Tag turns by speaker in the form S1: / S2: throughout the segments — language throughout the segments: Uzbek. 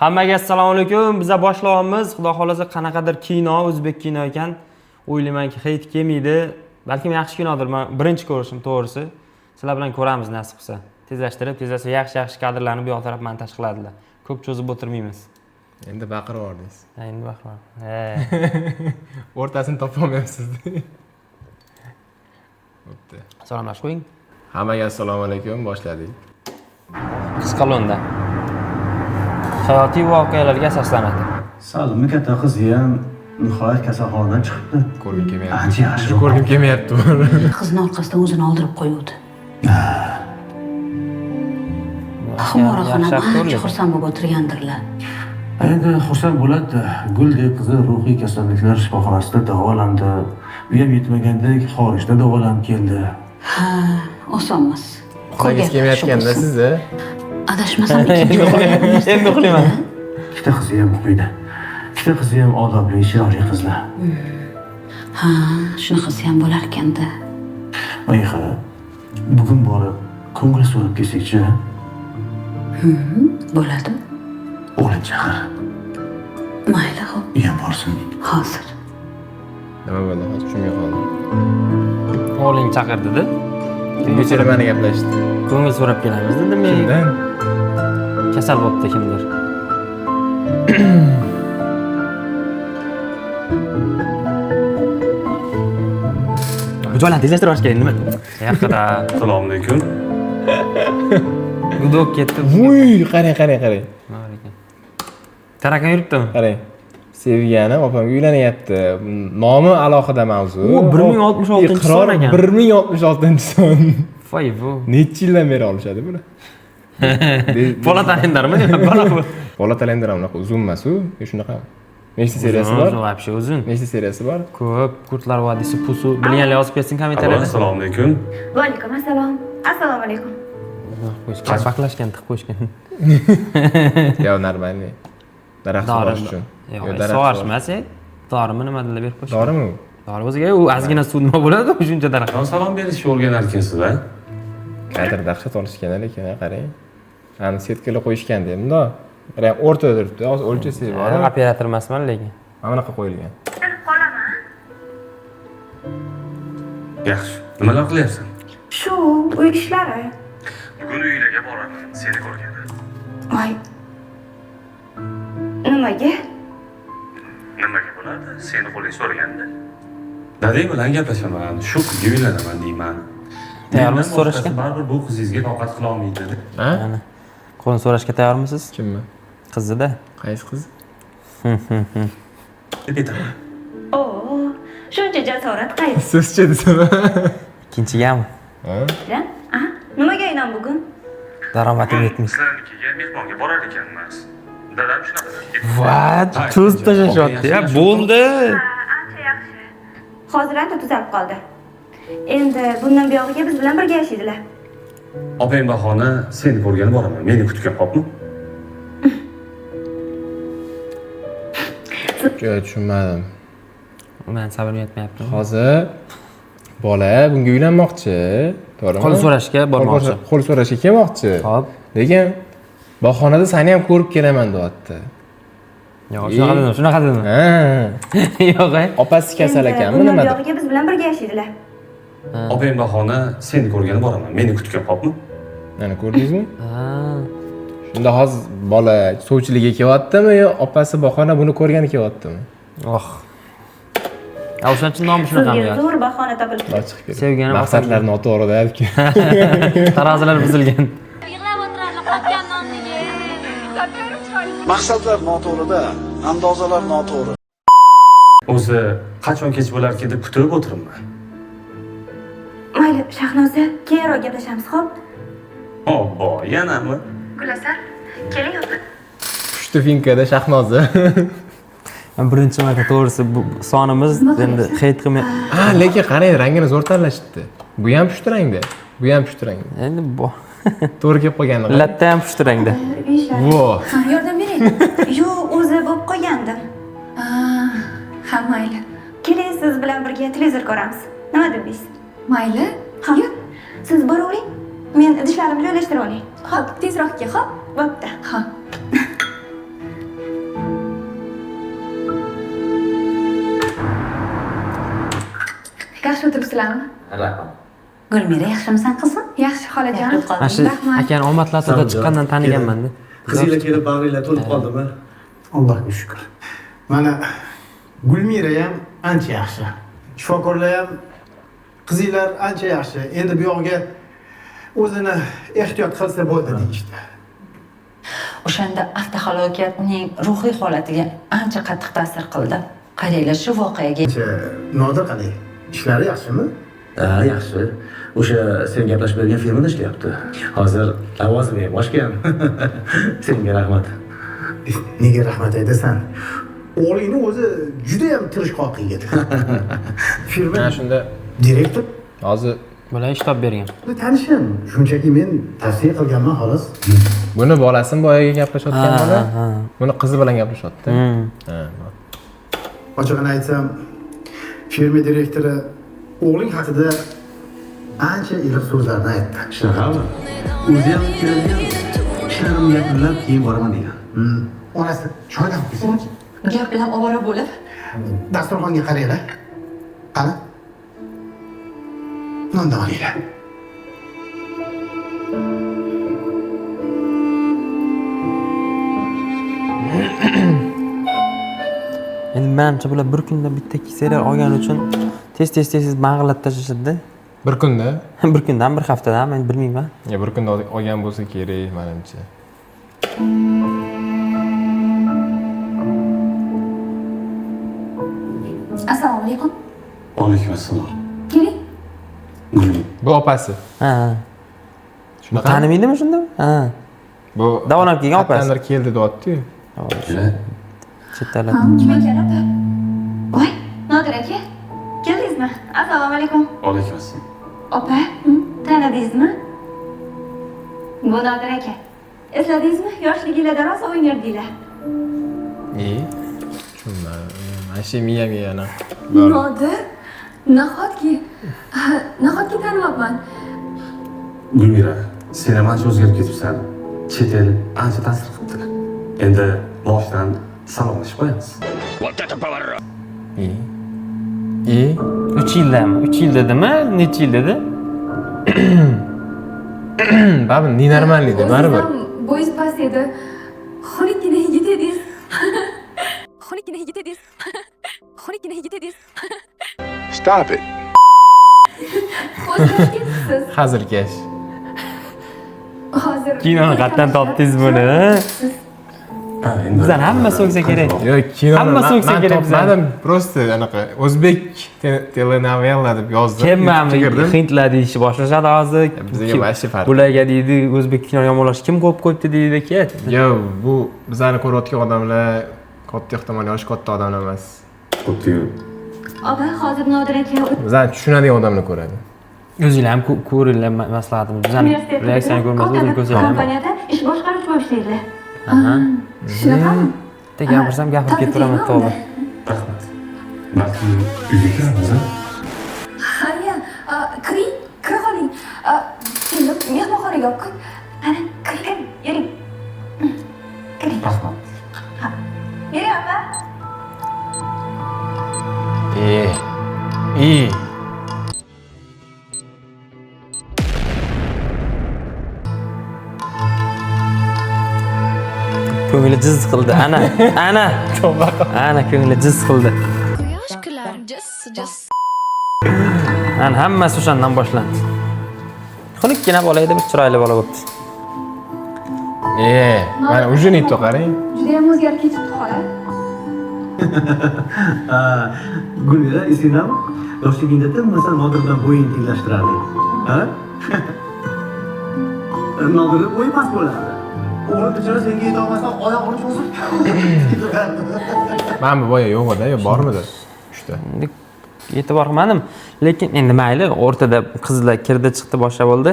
S1: Hammaga assalomu alaykum. Biza boshlayapmiz. Xudo xolasa qanaqadir kino, o'zbek kino ekan. O'ylaymanki, heyt kelmaydi. Balkim yaxshi kinodir. Men birinchi ko'rishim to'g'risi. Sizlar bilan ko'ramiz nasib qilsa. Tezlashtirib, tezlashtirib yaxshi-yaxshi kadrlarni bu yoq taraf montaj qiladilar. Ko'p cho'zib o'tirmaymiz.
S2: Endi baqirib yubordingiz.
S1: Ha, endi baqirib.
S2: O'rtasini topolmayapsiz. Bo'pti.
S1: Salomlashib qo'ying.
S2: Hammaga assalomu alaykum, boshladik.
S1: Qisqa lo'nda. Hayotiy voqealarga asoslanadi.
S3: Salimni katta qizi ham nihoyat kasalxonadan chiqibdi.
S2: Ko'rgim kelmayapti.
S3: Ancha yaxshi.
S2: Ko'rgim kelmayapti.
S4: Qizni orqasidan o'zini oldirib qo'yuvdi. Xumora xonam ancha xursand bo'lib o'tirgandirlar.
S3: Endi xursand bo'ladi. Guldek qizi ruhiy kasalliklar shifoxonasida davolandi. U ham yetmagandek xorijda davolanib keldi.
S4: Ha, oson emas.
S2: Uxlagingiz kelmayotganda sizni.
S4: Adashmasam
S1: endi uxlayman.
S3: Ikkita qizi ham o'qiydi. Ikkita qizi ham odobli, chiroyli qizlar.
S4: Ha, shunaqasi ham bo'lar ekanda.
S3: Oyixa, bugun borib ko'ngil so'rab kelsak-chi?
S4: Bo'ladi.
S3: O'g'lim chaqir.
S4: Mayli, xo'p.
S3: U ham borsin.
S4: Hozir.
S2: Nima bo'ldi? Hozir tushunmay qoldim.
S1: O'g'ling chaqirdi-da.
S2: Kimga nimani gaplashdi?
S1: Ko'ngil so'rab kelamiz dedim men.
S2: Kimdan?
S1: Kasal bo'libdi kimdir. Bu joylarni tezlashtira olish kerak, nima? Yaqida.
S5: Assalomu alaykum.
S1: Gudok ketdi.
S2: Vuy, qarang, qarang, qarang.
S1: Nima bor ekan? Tarakan yuribdimi?
S2: Qarang. Sevgani opamga uylanyapti. Nomi alohida mavzu.
S1: U 1066-son ekan.
S2: 1066-son.
S1: Voy bu.
S2: Necha yildan beri olishadi buni?
S1: Polat Alemdarmi nima? Bola bu.
S2: Polat Alemdar ham unaqa uzun emas u. Shunaqa. Nechta seriyasi bor?
S1: Uzun, вообще uzun.
S2: Nechta seriyasi bor?
S1: Ko'p. Kurtlar vodiysi pusu. Bilganlar yozib ketsin kommentariyada.
S5: Assalomu alaykum.
S6: Va alaykum assalom. Assalomu alaykum.
S1: Qo'yishgan, baklashgan, tiqib qo'yishgan.
S2: Yo, normalniy. Daraxt sug'orish uchun.
S1: Yo'q,
S2: daraxt
S1: sug'orish emas, dorimi nima dedilar berib qo'yishgan.
S2: Dorimi u?
S1: Dori o'ziga u ozgina suv nima bo'ladi, shuncha daraxt.
S5: Salom berishni o'rganar ekansiz, a?
S2: Kadr dahshat olishgan lekin, qarang. Ani setkalar qo'yishganda bundoq. Qarang, o'rtada turibdi. Hozir o'lchasak bor.
S1: Operator emasman lekin.
S2: Mana bunaqa qo'yilgan.
S6: Qolaman.
S5: Yaxshi. Nimalar qilyapsan?
S6: Shu uy ishlari.
S5: Bugun uylarga boraman, seni ko'rgani.
S6: Voy. Nimaga?
S5: Nimaga bo'ladi? Seni qo'ling so'raganda. Dadang bilan gaplashaman, shu qizga uylanaman deyman.
S1: Tayyormisiz so'rashga?
S5: Baribir bu qizingizga toqat qila olmaydi.
S2: Ha?
S1: Qo'lini so'rashga tayyormisiz?
S2: Kimmi?
S1: Qizida.
S2: Qaysi qiz?
S5: Deb aytaman.
S6: O, shuncha jasorat qaysi?
S2: Sizchi desam.
S1: Ikkinchigami?
S2: Ha?
S6: A? Nimaga aynan bugun?
S1: Daromadim yetmaydi.
S5: Sizlarnikiga mehmonga borar ekanmiz. Dadam shunaqa.
S1: Va, cho'zib tashlashyapti. Ya, bo'ldi.
S6: Ancha yaxshi. Hozir ancha tuzalib qoldi. Endi bundan buyog'iga biz bilan birga yashaydilar.
S5: Opang bahona seni ko'rgani boraman. Meni kutgan xo'pmi?
S2: Yo'q, tushunmadim.
S1: Men sabrim yetmayapti.
S2: Hozir bola bunga uylanmoqchi, to'g'rimi?
S1: Qo'l so'rashga bormoqchi.
S2: Qo'l so'rashga kelmoqchi.
S1: Xo'p.
S2: Lekin bahonada seni ham ko'rib kelaman deyapti.
S1: Yo'q, shunaqa dedim, shunaqa dedim.
S2: Ha.
S1: Yo'q,
S2: Opasi kasal ekanmi,
S6: Bundan
S2: nimadir?
S6: buyog'iga biz bilan birga yashaydilar.
S5: Opang bahona seni ko'rgani boraman. Meni kutgan xo'pmi?
S2: Mana ko'rdingizmi?
S1: Ha.
S2: Shunda hozir bola sovchiligiga kelyaptimi yo opasi bahona buni ko'rgani kelyaptimi?
S1: Oh. O'shaning uchun nomi shunaqami
S6: Sizga
S1: yo?
S6: zo'r bahona topilibdi.
S2: Chiqib ketdi.
S1: Sevgani
S2: maqsadlar noto'g'ri balki.
S1: Tarozilar buzilgan.
S7: Yig'lab o'tirarlar qotgan nonni yeb.
S8: Maqsadlar noto'g'ri-da, andozalar noto'g'ri.
S5: O'zi qachon kech bo'larki deb kutib o'tiribman.
S6: Mayli, Shahnoza, keyinroq gaplashamiz, xo'p?
S5: Obbo, yanami?
S6: Gulasal, keling opa.
S2: Pushti finkada Shahnoza.
S1: Men birinchi marta to'g'risi bu sonimiz endi heyt qilmay.
S2: Ha, lekin qarang, rangini zo'r tanlashibdi. Bu ham pushti rangda. Bu ham pushti rangda.
S1: Endi bu
S2: To'g'ri kelib qolganini.
S1: Latta ham pushti rangda.
S6: Uy ishlari.
S2: Vo.
S6: Ha, yordam bering. Yo'q, o'zi bo'lib qolgandim.
S9: Ha, mayli.
S6: Keling, siz bilan birga televizor ko'ramiz. Nima deysiz?
S9: Mayli.
S6: Ha. Siz boravering. Men idishlarimni joylashtirib olay.
S9: Xo'p, tezroq kel, xo'p?
S6: Bo'pti.
S9: Ha. Yaxshi o'tiribsizlarmi?
S10: Rahmat.
S4: Gulmira, yaxshimisan qizim?
S9: Yaxshi xolajon.
S1: Mana shu akani omadlatida chiqqandan taniganman-da.
S3: Qizinglar kelib bag'ringlar to'lib qoldimi?
S11: Allohga shukr. Mana Gulmira ham ancha yaxshi. Shifokorlar ham, qizinglar ancha yaxshi. Endi bu yog'iga o'zini ehtiyot qilsa bo'ldi deyishdi.
S12: O'shanda avtohalokat uning ruhiy holatiga ancha qattiq ta'sir qildi. Qaranglar shu voqeaga.
S11: Nodir qalay? Ishlari yaxshimi?
S3: Ha, yaxshi. O'sha sen gaplashib bergan firmada ishlayapti. Hozir lavozimi ham oshgan. Senga rahmat.
S11: Nega rahmat aytasan? O'g'lingni o'zi juda ham tirishqoq yigit. Firma
S2: Mana shunda
S11: direktor
S2: hozir
S1: bular ish topib bergan.
S11: Tanishim, shunchaki men tavsiya qilganman xolos.
S2: Buni bolasimi boyagi gaplashayotgan bola? Buni qizi bilan gaplashyapti. Ha.
S11: Ochig'ini aytsam, firma direktori o'g'ling haqida ancha iliq so'zlarni aytdi.
S3: Shunaqami? O'zi ham keladigan, ishlarimni yakunlab keyin boraman degan.
S11: Onasi choy dam qo'ysin.
S12: Gap bilan ovora bo'lib,
S11: dasturxonga qaranglar. Qani? Nondan olinglar.
S1: Endi menimcha bular bir kunda bitta serial olgani uchun tez-tez mang'illatib tashlashadi.
S2: Bir kunda?
S1: Bir kundan, bir haftadan, men bilmayman.
S2: Ya bir kunda olgan bo'lsa kerak menimcha.
S9: Assalomu alaykum.
S5: Alaykum assalom.
S9: Keling.
S2: Bu opasi.
S1: Ha.
S2: Shunaqa
S1: tanimaydimi shunda? Ha.
S2: Bu
S1: davolanib kelgan opasi.
S2: Qayerdandir keldi deyapti-yu.
S1: Chet davlat.
S6: Kim ekan opa? Voy, Nodir aka. Keldingizmi? Assalomu alaykum.
S5: Alaykum assalom.
S6: Opa, tanidingizmi? Bu Nodir aka. Esladingizmi? Yoshligingizda rosa o'ynardinglar.
S2: Tushunmadim. Mana shu miyamga yana.
S9: Nodir, nahotki tanimabman.
S5: Gulmira, sen ham ancha o'zgarib ketibsan. Chet el ancha ta'sir qilibdi. Endi boshidan salomlashib qo'yamiz.
S1: 3 yildami? 3 yil dedimi? Necha yil dedi?
S2: Baribir nenormallik-da, baribir.
S9: Bo'yingiz past edi. Xunukgina yigit edingiz. Xunukgina yigit edingiz. Xunukgina yigit edingiz.
S13: Stop it.
S9: O'zgarib ketibsiz.
S2: Hazilkash.
S9: Hozir
S1: kinoni qayerdan topdingiz buni? Bizdan hamma so'ksa kerak.
S2: Yo'q, kinoni
S1: hamma so'ksa kerak
S2: topmadim. Просто anaqa o'zbek telenovela deb yozdim.
S1: Kim hindlar deyishni boshlashadi hozir.
S2: Bizga вообще farq.
S1: Bularga deydi, o'zbek kinoni yomonlash kim qo'yib qo'yibdi deydi ket.
S2: Yo'q, bu bizani ko'rayotgan odamlar katta ehtimol yoshi katta odamlar emas.
S5: Xuddi.
S6: Opa, hozir Nodir aka
S2: bizani tushunadigan odamlar ko'radi.
S1: O'zinglar ham ko'ringlar maslahatimiz. Bizani reaksiyani ko'rmasa o'zing ko'rsanglar.
S6: Kompaniyada ish boshqaruvchi bo'lib ishlaydilar.
S1: Aha.
S9: Shunaqami?
S1: Bitta gapirsam gapirib ketaveraman, tavba.
S5: Rahmat. Balki uyga kiramiz, a?
S9: Ha, kiring, kira qoling. Kelib mehmonxonaga olib qo'y.
S6: Ana, kiring, yuring. Kiring.
S5: Rahmat.
S6: Yuring, opa.
S1: Ko'ngli jiz qildi. Ana, ana.
S2: Tavba qil.
S1: Ana ko'ngli jiz qildi.
S7: Quyosh kular, jiz jiz.
S1: Ana hammasi o'shandan boshlandi. Xunukgina bola edi, bir chiroyli bola bo'pti.
S2: Mana уже не то qarang.
S9: Juda ham o'zgarib ketibdi xola.
S3: Gulmira, esingdami? Yoshligingda tinmasdan Nodir bilan bo'yingni tenglashtirarding. Ha? Nodirning bo'yi past bo'lardi.
S11: O'g'lim bechora senga yetolmasdan oyog'ini cho'zib ketaverdi.
S2: Mana bu boya yo'q edi, yo bormidi? Uchta.
S1: E'tibor qilmadim, lekin endi mayli, o'rtada qizlar kirdi, chiqdi, boshqa bo'ldi.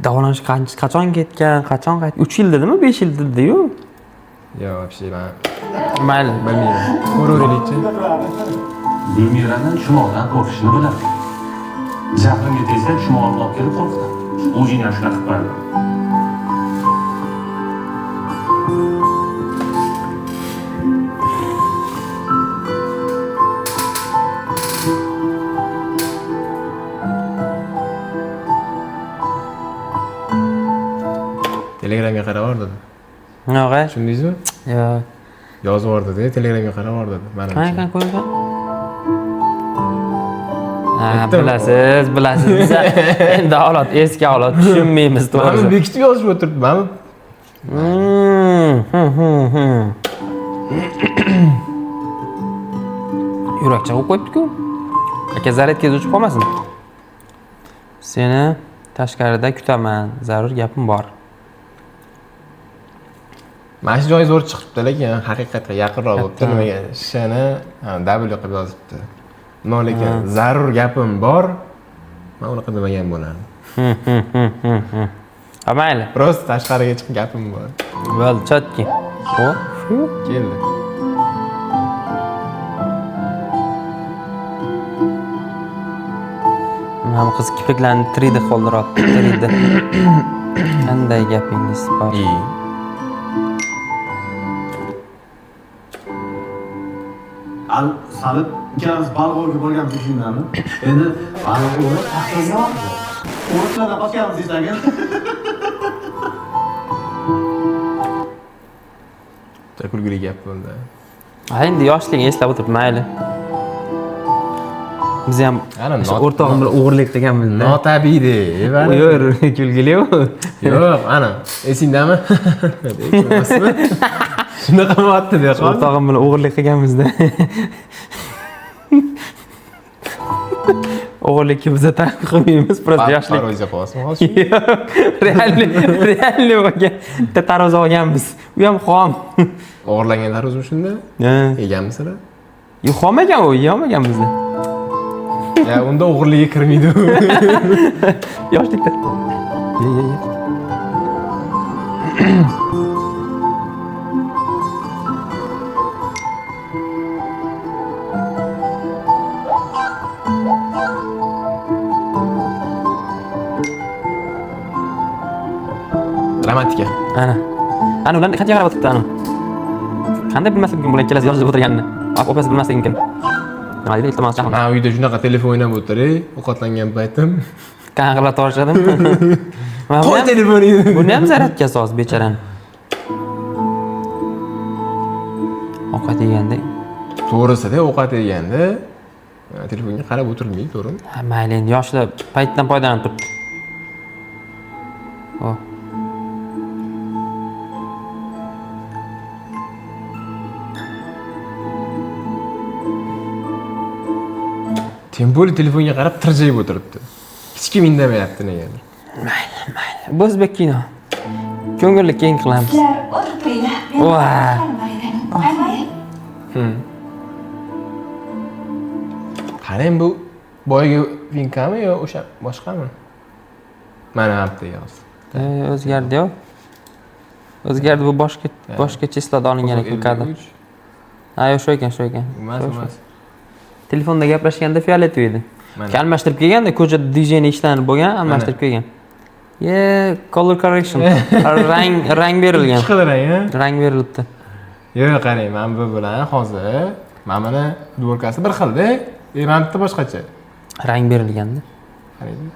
S1: Davolanish qachon ketgan, qachon qaytdi? 3 yil dedimi, 5 yil dedi-yu.
S2: Yo'q, вообще men
S1: mayli,
S2: bilmayman. Ko'raveraylikchi.
S5: Gulmirani chumoldan qo'rqishini biladi. Jahlimga tegsa chumolni olib kelib qo'rqitadi. O'zing ham shunaqa qilib qo'yaman.
S2: Telegramga qarab yubor dedi.
S1: Yo'q,
S2: Tushundingizmi?
S1: Yo'q.
S2: Yozib yubor dedi, Telegramga qarab yubor dedi.
S1: Qani, qani ko'ring. Ha, bilasiz, bilasiz. Biz endi avlod, eski avlod tushunmaymiz to'g'risi.
S2: Mana bekitib yozib o'tiribdi, mana.
S1: Yurakcha qo'yib qo'yibdi-ku. Aka zaryadkangiz o'chib qolmasin. Seni tashqarida kutaman, zarur gapim bor.
S2: Mana shu joyi zo'r chiqibdi, lekin haqiqatga yaqinroq bo'libdi. Nimaga shini W qilib yozibdi. No, lekin zarur gapim bor. Men unaqa demagan bo'lardim.
S1: Ha, mayli.
S2: Просто tashqariga chiqib gapim bor.
S1: Bo'ldi, chotki. O,
S2: keldi.
S1: Mana bu qiz kipriklarni 3D qoldiryapti, 3D. Qanday gapingiz bor?
S3: Al salib ikkalamiz baliq ovga borganmiz esingdami? Endi baliq ovi taxtaga oldi. O'rislardan qochganmiz deysan.
S2: Kulgili gap bo'ldi.
S1: Ha, endi yoshligini eslab o'tirib, mayli. Biz ham o'sha o'rtog'im bilan o'g'irlik qilganmiz.
S2: Notabiiydi.
S1: Yo'q, kulgili u.
S2: Yo'q, ana, esingdami? Shunaqa bo'lyapti deya qoldi.
S1: O'rtog'im bilan o'g'irlik qilganmizda. O'g'irlikka biz ta'qib qilmaymiz, просто yoshlik.
S2: Parvoz qilyapsizmi hozir?
S1: Yo'q, realni bo'lgan. Bitta tarvuz olganmiz. U ham xom.
S2: O'g'irlangan tarvuzmi shunda?
S1: Ha.
S2: Yeganmisizlar?
S1: Yo'q, xom ekan u, yeyolmaganmiz.
S2: Ya unda o'g'irlikka kirmaydi u.
S1: Yoshlikda. Ye, ye, ye.
S2: Romantika.
S1: Ana. Ana ular qancha qarab o'tiribdi ana. Qanday bilmaslik mumkin bular ikkalasi yozib o'tirganini. Opasi bilmasligi mumkin. Nima deydi, iltimos chaqir.
S2: Men uyda shunaqa telefon o'ynab o'tiray, ovqatlangan paytim.
S1: Qanaqa tortishadim.
S2: Qo'y telefoningni.
S1: Buni ham zaryadkasi hozir bechorani. Ovqat yeganda.
S2: To'g'risida ovqat yeganda telefonga qarab o'tirmaydi, to'g'rimi?
S1: Ha, mayli, endi yoshlar paytdan foydalanib turibdi. Oh.
S2: Temboli telefonga qarab tirjayib o'tiribdi. Hech kim indamayapti negadir.
S1: Mayli, mayli. Bu o'zbek kino. Ko'ngilli keng qilamiz.
S6: Sizlar o'tirib turinglar.
S2: Qarang, bu boyagi vinkami yo o'sha boshqami? Mana hapta yoz.
S1: O'zgardi-yu. O'zgardi, bu boshqa chislada olingan ekan kadr. Ha, yo'q, shu ekan, shu ekan.
S2: Emas.
S1: Telefonda gaplashganda fioletov edi. Almashtirib kelganda ko'chada dvijeniya ishlanib bo'lgan, almashtirib kelgan. Ye, color correction. Rang berilgan.
S2: Ikki xil rang, ha?
S1: Rang berilibdi.
S2: Yo'q, qarang, mana bu bilan hozir mana buni futbolkasi bir xilda, mana bitta boshqacha.
S1: Rang berilganda.
S2: Qarang.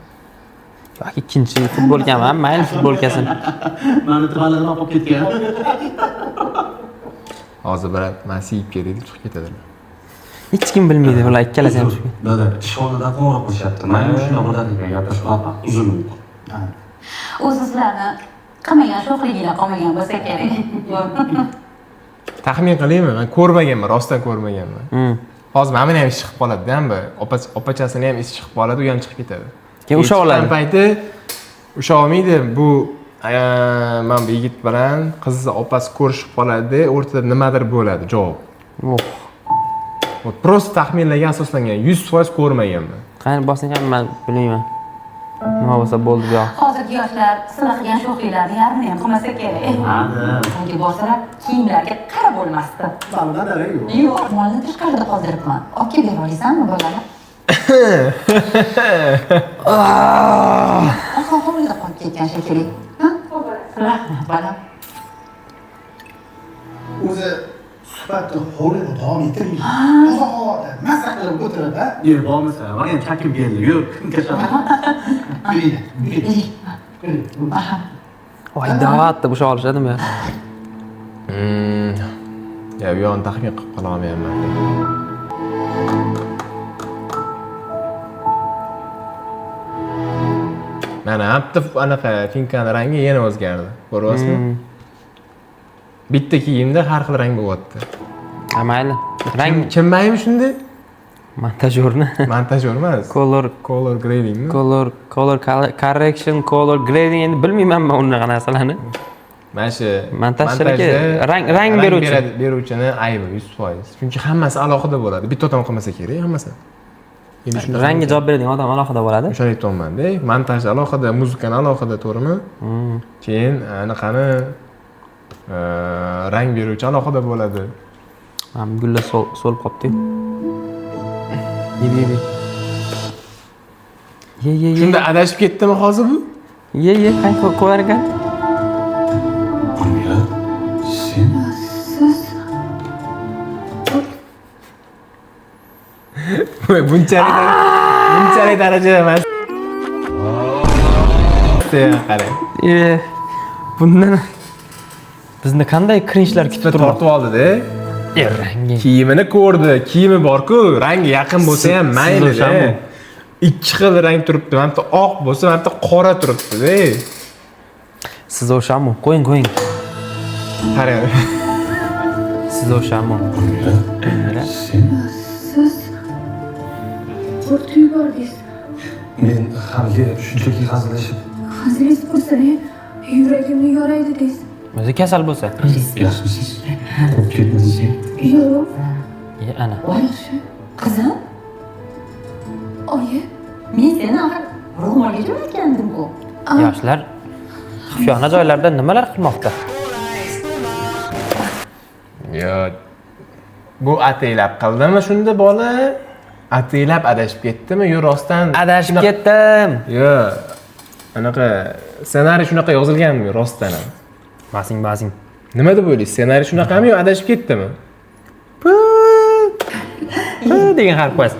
S1: Yoki ikkinchi futbolkam ham, mayli futbolkasini.
S3: Mana balig'ini olib ketgan.
S2: Hozir bir masiyib keldi, chiqib ketadilar.
S1: Hech kim bilmaydi, ular ikkalasi ham.
S5: Dada, ishxonada qo'ng'iroq qilishyapti. Mayli, shunda birdaniga gaplashib uzun.
S4: O'zi sizlarni qilmagan sho'xliginglar qolmagan bo'lsa kerak.
S2: Taxmin qilaymi? Men ko'rmaganman, rostdan ko'rmaganman. Hozir mana buni ham ish chiqib qoladi-da, bu opachasini ham ish chiqib qoladi, u ham chiqib ketadi.
S1: Keyin usha oladi.
S2: Payti usha olmaydi. Bu mana bu yigit bilan qizni opasi ko'rishib qoladi, o'rtada nimadir bo'ladi, javob.
S1: Yo'q.
S2: Просто taxminlarga asoslangan, 100% ko'rmaganman.
S1: Qani bosing ham, men bilmayman. Nima bo'lsa bo'ldi bu yoq.
S4: Hozirgi yoshlar sizlar qilgan sho'xliklarni yarmini ham qilmasa kerak. Unga borsalar kiyimlarga qarab bo'lmasdi.
S11: Saldan darak yo'q.
S12: Yo'q, molni tashqarida qoldiribman. Olib kelib bera olasanmi bolalar? Oxir hovlida qolib ketgan shekilli. Ha? Rahmat bolam.
S11: O'zi suhbatni hovlida davom ettirmaydi. Toza havoda maza qilib o'tirib, ha?
S3: Yo'q, bo'lmasa, mana ham chakib keldi. Yo'q, kim kashadi?
S1: Voy, da'vat deb o'sha olishadimi?
S2: Ya bu yog'ini taxmin qilib qola olmayapman. Mana bitta anaqa finkani rangi yana o'zgardi. Ko'ryapsizmi? Bitta kiyimda har xil rang bo'lyapti.
S1: Ha, mayli. Rang
S2: kim maymi shunda?
S1: Montajyorni.
S2: Montajyor emas. Color gradingmi?
S1: Color correction, color grading, endi bilmayman men unaqa narsalarni.
S2: Mana shu
S1: montajchiligi rang beruvchi.
S2: Beruvchini aybi 100%. Chunki hammasi alohida bo'ladi. Bitta odam qilmasa kerak hammasi. Endi shunda
S1: rangga javob beradigan odam alohida bo'ladi.
S2: O'shani aytyapman-da. Montaj alohida, muzikani alohida, to'g'rimi? Keyin anaqani rang beruvchi alohida bo'ladi.
S1: Mana gullar so'lib qolibdi. Ye. Ye.
S2: Shunda adashib ketdimi hozir bu?
S1: Ye, qancha qo'yar ekan?
S5: Gulmira, sen
S9: siz
S2: bunchalik darajada emas. Sen qarang.
S1: Bundan bizni qanday cringe'lar kutib turibdi?
S2: Tortib oldi-da.
S1: Rangi.
S2: Kiyimini ko'rdi. Kiyimi bor-ku, rangi yaqin bo'lsa ham mayli. Ikki xil rang turibdi. Mana bitta oq bo'lsa, mana bitta qora turibdi-da.
S1: Siz o'shami? Qo'ying.
S2: Qarang.
S1: Siz o'shami?
S5: Sen
S9: siz qo'rqitib yubordingiz.
S5: Men hamga shunchaki hazillashib.
S9: Hazilingiz qursin, yuragimni yoray dedingiz.
S1: O'zi kasal bo'lsa.
S5: Yaxshimisiz? Qo'rqib ketmadingizmi?
S9: Yo'q.
S1: Ana.
S9: Yaxshi.
S12: Qizim?
S9: Oyi,
S12: men seni axir ro'molga jo'natgandim-ku.
S1: Yoshlar xufiyona joylarda nimalar qilmoqda?
S2: Yo, bu ataylab qildimi shunda bola? Ataylab adashib ketdimi yo rostdan?
S1: Adashib ketdim.
S2: Yo, anaqa ssenariy shunaqa yozilganmi rostdan ham?
S1: Basing.
S2: Nima deb o'ylaysiz? Ssenariy shunaqami yo adashib ketdimi?
S1: P degan harf qo'yasiz.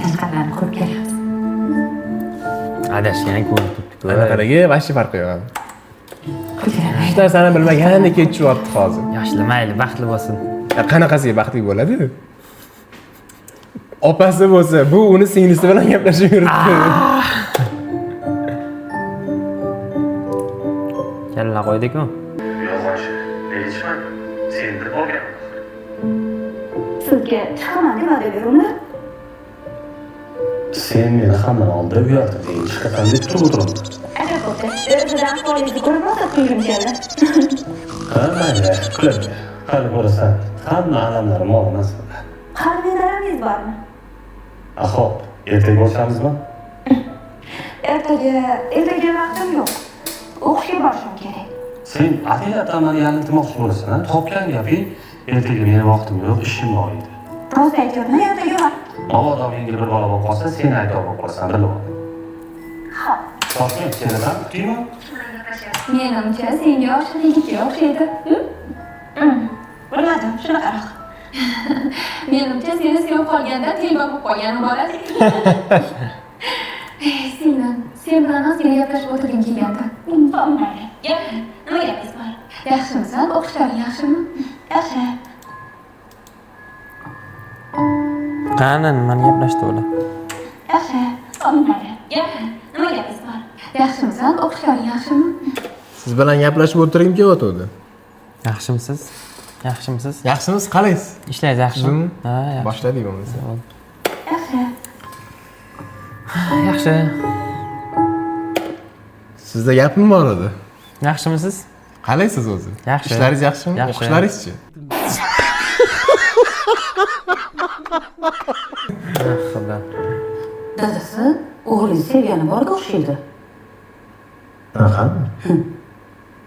S12: Tashqaridan ko'rib kelamiz.
S1: Adashgan ko'rib turibdi.
S2: Anaqadagi vashti farqi yo'q. Hech narsani bilmagandek ketishyapti hozir.
S1: Yoshlar mayli, baxtli bo'lsin.
S2: Qanaqasiga baxtli bo'ladi? Opasi bo'lsa, bu uni singlisi bilan gaplashib yuribdi.
S1: Kalla qo'ydik-ku.
S5: Yolg'onchi. Nechman? Sen deb olganman.
S6: Sizga chiqaman deb va'da beruvdim.
S5: Sen meni hammadan oldin uyaltirding, chiqasan deb turib o'tiribman.
S6: Ajab bo'pti. Derazadan ahvolingizni ko'rib rosa kulgim keldi.
S5: Ha, mayli, kuladi. Hali ko'rasan, hamma alamlarim olaman.
S6: Hali menda alamingiz bormi?
S5: Xo'p, ertaga ko'rishamizmi?
S6: Ertaga vaqtim yo'q. O'qishga borishim kerak.
S5: Sen ataylabdan meni yalintirmoqchi bo'lasan, ha? Topgan gaping ertaga meni vaqtim yo'q, ishim bor edi.
S6: Rost aytyapman, ertaga vaqt.
S5: Mabodo menga bir bola bo'lib qolsa, sen aybdor bo'lib qolasan, bilib ol.
S6: Xo'p.
S5: Toshkent kelasan, kutaymi?
S9: Menimcha senga oshiq yigitga o'xshaydi.
S6: Bilmadim, shunaqaroq.
S9: Menimcha seni sevib qolganda telba bo'lib qolgan bola. Singlim, sen bilan ozgina gaplashib o'tirgim kelgandi.
S6: Mayli. Gap, nima gapingiz bor?
S9: Yaxshimisan? O'qishlaring yaxshimi?
S6: Yaxshi.
S1: Qani, nimani gaplashdi ular?
S6: Yaxshi. Mayli. Gap, nima gapingiz bor?
S9: Yaxshimisan? O'qishlaring yaxshimi?
S2: Siz bilan gaplashib o'tirgim kelyotgandi.
S1: Yaxshimisiz? Yaxshimisiz?
S2: Yaxshimisiz? Qalaysiz?
S1: Ishlaysiz yaxshimi? Ha, yaxshi.
S2: Boshladik bo'lmasa.
S6: Yaxshi.
S1: Yaxshi.
S2: Sizda gapim bor edi.
S1: Yaxshimisiz?
S2: Qalaysiz o'zi?
S1: Yaxshi.
S2: Ishlaringiz yaxshimi? O'qishlaringizchi?
S1: Xudo.
S4: Dadasi, o'g'lingiz sevgani borga o'xshaydi.
S5: Qanaqami?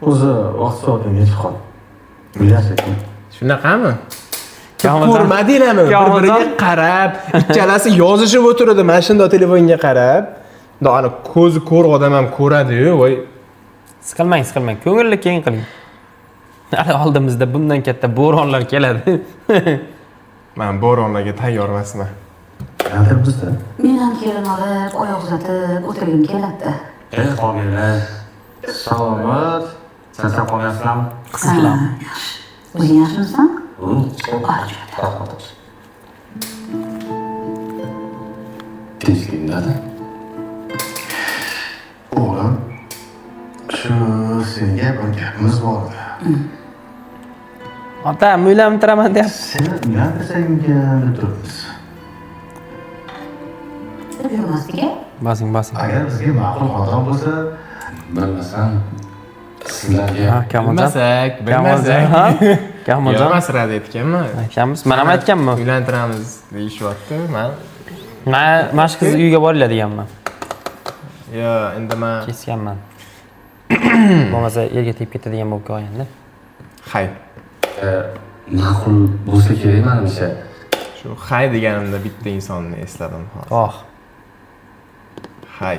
S5: O'zi vaqt soatim yetib qoldi. Bilasizmi?
S2: Shunaqami? Ko'rmadinglarmi? Bir-biriga qarab, ikkalasi yozishib o'tirdi, mana shunday telefonga qarab. Bundoq ana ko'zi ko'r odam ham ko'radi-yu, voy.
S1: Siqilmang, siqilmang. Ko'ngilni keng qiling. Hali oldimizda bundan katta bo'ronlar keladi.
S2: Men bo'ronlarga tayyor emasman.
S5: Qanday
S4: Men ham kelin olib, oyoq uzatib o'tirgim keladi.
S5: Qolganlar. Salomat. Charchab qolmayapsizlarmi?
S1: Qizlar.
S4: O'zing yaxshimisan?
S5: Rahmat. Tinchlikmi, dada?
S3: O'g'lim, shu senga bir gapimiz bor edi.
S1: Otam, uylantiraman deyapti.
S3: Seni uylantirsangmikan deb turibmiz.
S4: Yurmasdiga?
S1: Basing, basing.
S3: Agar bizga ma'qul xotin bo'lsa,
S5: bilmasam sizlarga
S2: bilmasak, bilmasak.
S1: Kamoljon.
S2: Yo'q, masrada aytganman.
S1: Aytganmiz. Men ham aytganman.
S2: Uylantiramiz deyishyapti. Men
S1: mana shu qiz uyga boringlar deganman.
S2: Yo, endi men
S1: kesganman. Bo'lmasa yerga tegib ketadigan bo'lib qolganda.
S2: Hay.
S5: Ma'qul bo'lsa kerak menimcha.
S2: Shu hay deganimda bitta insonni esladim hozir.
S1: Oh.
S2: Hay.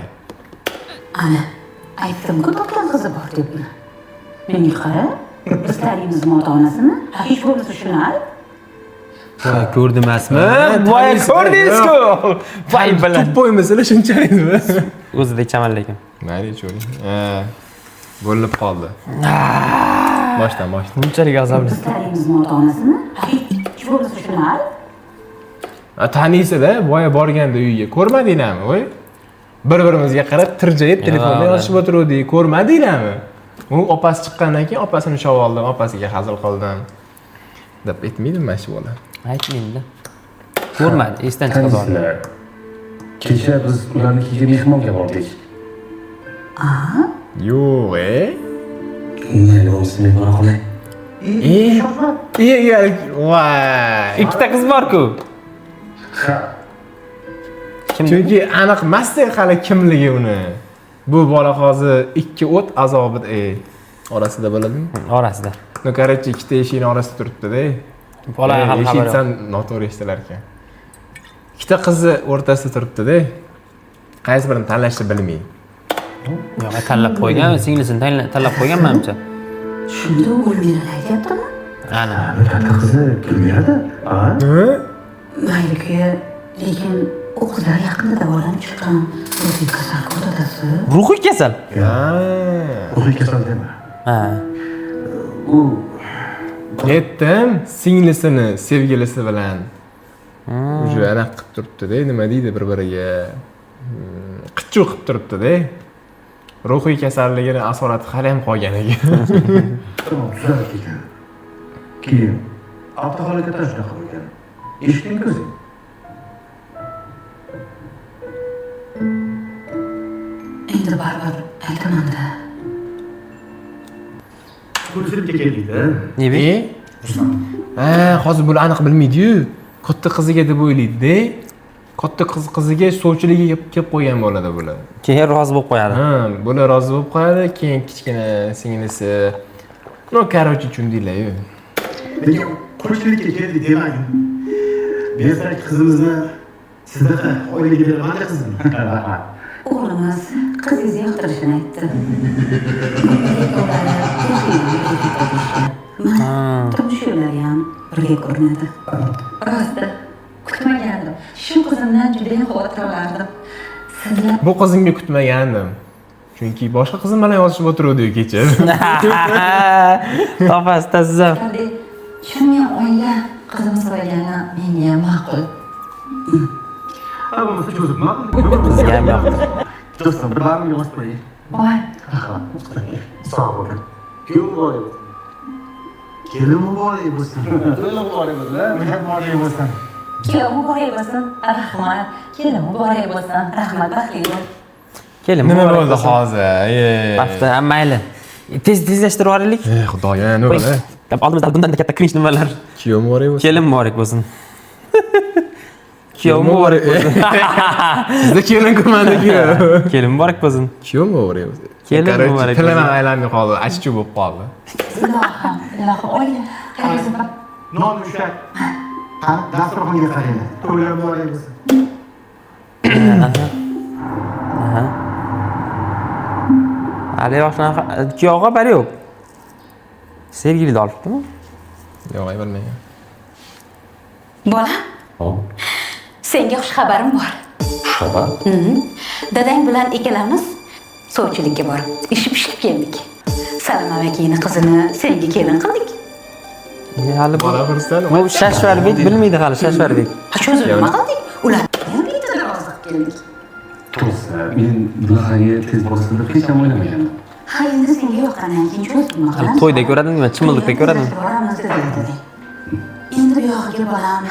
S4: Ana, aytdim-ku topgan qizi bor deb. Menga qara, biz tanimizmi ota-onasini? Hech bo'lmasa shuni ayt.
S1: Voy, ko'rdimasmi? Voy, ko'rdingiz-ku. Voy bilan.
S2: Tuppoymisizlar shunchalikmi?
S1: O'zida ichaman lekin.
S2: Mayli, ichavering. Bo'linib qoldi. Boshdan, boshdan.
S1: Bunchalik azobli.
S4: Biz tanimizmi ota-onasini? Hech bo'lmasa shuni ayt.
S2: Taniysizlar, boya borganda uyga ko'rmadinglarmi, voy? Bir-birimizga qarab tirjayib telefonda yozishib o'tiruvdik, ko'rmadinglarmi? U opasi chiqqandan keyin opasini ushlab oldim, opasiga hazil qildim. Deb aytmaydimi mana shu bola?
S1: Aytmaydi. Ko'rmadi, esdan chiqib oldi.
S5: Kecha biz ularnikiga mehmonga bordik.
S2: Yo'q,
S5: Mayli, bo'lmasa men bora qolay.
S2: Voy.
S1: Ikkita qiz bor-ku.
S5: Ha.
S2: Chunki aniq emasda hali kimligi uni. Bu bola hozir ikki o't azobi orasida bo'ladimi?
S1: Orasida.
S2: No, короче, ikkita eshikning orasida turibdi-da.
S1: Bola hali xabar yo'q.
S2: Eshitsan noto'g'ri eshitilar ekan. Ikkita qizni o'rtasida turibdi-da. Qaysi birini tanlashni bilmay.
S1: Yo'q, tanlab qo'ygan, singlisini tanlab qo'ygan menimcha.
S4: Shunda u Gulmirani aytyaptimi?
S1: Ana.
S3: Katta qizi Gulmirada? Ha?
S4: Mayli-ku, lekin u qizlar yaqinda davolanib chiqqan. Ruhiy kasal-ku dadasi.
S1: Ruhiy kasal?
S3: Ruhiy kasal dema.
S1: Ha.
S3: U
S2: yetdim, singlisini sevgilisi bilan уже anaqa qilib turibdi-da, nima deydi bir-biriga qichuv qilib turibdi-da. Ruhiy kasalligini asorati hali ham qolgan ekan.
S3: Tuzalib ketgan. Keyin avtohalokatdan shunaqa bo'lgan. Eshitdingmi o'zing?
S4: Endi baribir aytaman-da.
S3: Ko'rishibga keldik-da.
S1: Nima?
S2: Ha, hozir bular aniq bilmaydi-yu. Katta qiziga deb o'ylaydi-da. Katta qiziga sovchiligiga kelib qo'ygan bo'ladi bular.
S1: Keyin rozi bo'lib qo'yadi.
S2: Ha, bular rozi bo'lib qo'yadi, keyin kichkina singlisi. No, короче, tushundinglar-yu.
S11: Lekin qulchilikka keldik demagin. Bersak qizimizni sizdaqa oilaga beraman qizimni.
S3: Rahmat.
S4: O'g'limiz qizingizni yoqtirishini aytdi. Mana turmush yo'llari ham birga ko'rinadi.
S12: Rosti, kutmagandim. Shu qizimdan juda ham xavotir olardim. Sizlar
S2: Bu qizimga kutmagandim. Chunki boshqa qizim bilan yozishib o'tiruvdi-yu kecha.
S1: Topasizda siz ham.
S12: Shunga oila qizimiz bo'lgani menga ham ma'qul.
S3: Ha, bo'lmasa cho'zib nima
S1: Qizga ham yoqdi.
S3: Do'stim, bir barmog'imga bosib qo'ying.
S12: Voy.
S3: Sog' bo'ling. Kuyov muborak bo'lsin. Kelin muborak bo'lsin. To'ylar muborak bo'lsin. Muborak bo'lsin.
S4: Kuyov muborak bo'lsin. Rahmat. Kelin muborak bo'lsin. Rahmat, baxtli bo'l.
S1: Kelin
S2: nima
S1: muborak
S2: bo'ldi
S1: bo'lsin.
S2: hozir?
S1: Baxtli, ha, mayli. Tez tezlashtirib yuboraylik.
S2: Xudoyim, nima bo'ldi?
S1: Oldimizda bundan katta cringe nimalar?
S2: Kuyov muborak bo'lsin.
S1: Kelin muborak bo'lsin. Kuyov muborak bo'lsin.
S2: Sizda kelin ko'rmadi kuyov.
S1: Kelin muborak bo'lsin.
S2: Kuyov muborak bo'lsin.
S1: Kelin muborak
S2: Tilim ham
S1: bo'lsin.
S2: aylanmay qoldi, achchiq bo'lib qoldi.
S4: Ilohim, ilohim, oila qaysi bir
S11: Non mushak. Ha, dasturxonga qaranglar. To'ylar muborak bo'lsin.
S1: Aha. Hali yoshlar kuyovga xabari yo'q. Sergelida olibdimi?
S2: Yo'q, ay bilmayman.
S4: Bola, senga xush xabarim bor.
S5: Xush xabar?
S4: Dadang bilan ikkalamiz Sovchilikka borib, ishi pishib keldik. Salom amakini qizini senga kelin qildik.
S1: Hali
S2: bola xursand.
S1: Bu Shashvarbek bilmaydi hali Shashvarbek.
S4: Ha, cho'zib nima qildik? Ular ham bitta rozi qilib keldik.
S5: To'g'risi, men bunaqangi tez borasini deb hech ham o'ylamagandim.
S4: Ha, endi senga yoqqandan keyin cho'zib nima qilamiz?
S1: To'yda ko'radimi, nima chimildiqda ko'radimi?
S4: Boramiz dedi. Endi bu yog'iga bolam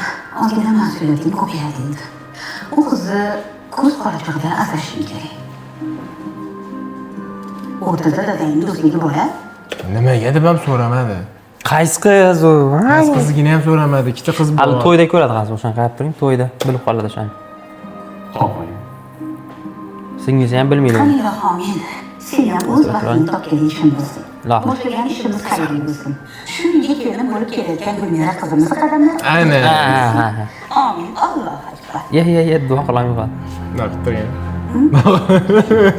S4: ozgina mas'uliyating ko'payadi endi. U qizni ko'z qorachig'idan asrashing kerak. O'rtada dadangning do'stligi bo'la.
S2: Nimaga deb ham so'ramadi.
S1: Qaysi qiz u?
S2: Qaysi qizligini ham so'ramadi. Ikkita qiz bor.
S1: Hali to'yda ko'radi hozir, o'shani qarab turing, to'yda bilib qoladi o'shani.
S5: Xo'p.
S1: Singlisi ham bilmaydi.
S4: Qani ilohim, sen ham o'z vaqtingni topgan ishim bo'lsin. Boshlagan ishimiz xayrli bo'lsin. Shunga kelin bo'lib kelayotgan Gulmira qizimiz qadamlari.
S2: Aynan.
S4: Amin. Allohu akbar.
S1: Ye ye ye duo qilaman qol.
S2: Naqd turgan.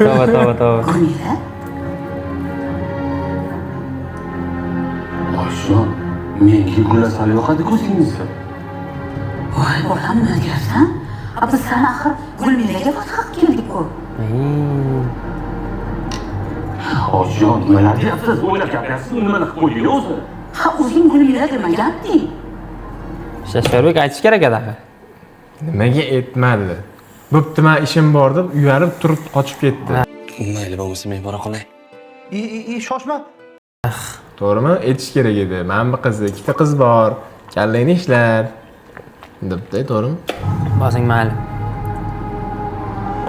S1: Tavba tavba tavba.
S4: Gulmira.
S5: Oyijon, menga Gulasal yoqadi-ku singlisi.
S4: Voy, bolam, nima deyapsan? Biz sani axir Gulmiraga fotiha qilib keldik-ku.
S5: Oyijon, nimalar deyapsiz? O'ylab gapiryapsiz, nimalar qilib qo'ydingiz o'zi?
S4: Ha, o'zing Gulmira demaganding.
S1: Shashvarbek aytish kerak edi axir.
S2: Nimaga aytmadi? Bo'pti, men ishim bor deb uyalib turib qochib ketdi.
S5: Mayli, bo'lmasa men bora qolay.
S11: I shoshma.
S2: To'g'rimi? Aytish kerak edi. Mana bu qiz, ikkita qiz bor. Kallangni ishlat. Debdi, to'g'rimi?
S1: Bosing mayli.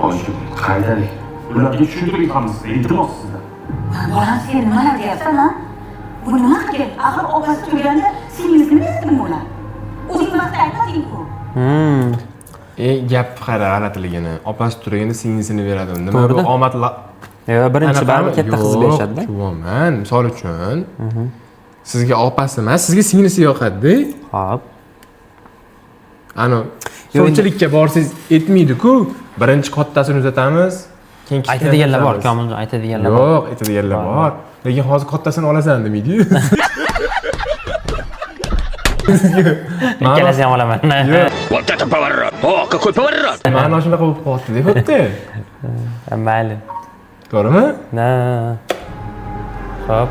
S5: Oyijon, qaytalik. Ularga tushuntiring hammasini, iltimos sizdan.
S4: Bolam, sen nimalar deyapsan, ha? Bu nima qilgan? Axir opasi turganda singlisini berdimi ular? O'zing vaqtda aytmading-ku.
S2: Gap qara g'alatiligini. Opasi turganda singlisini beradi. Nima bu omad?
S1: Yo'q, birinchi baribir katta qiz berishadi-da.
S2: Tushunyapman. Misol uchun, sizga opasi emas, sizga singlisi yoqadi-da.
S1: Xo'p.
S2: Ano, sovchilikka borsangiz aytmaydi-ku. Birinchi kattasini uzatamiz, keyin
S1: aytadiganlar bor, Komiljon, aytadiganlar bor.
S2: Yo'q, aytadiganlar bor. Lekin hozir kattasini olasan demaydi-yu.
S1: Ikkalasini ham olaman.
S13: Вот это поворот! О, какой поворот!
S2: Ma'no shunaqa bo'lib qoldi, xuddi.
S1: Mayli.
S2: To'g'rimi?
S1: Na. Xo'p.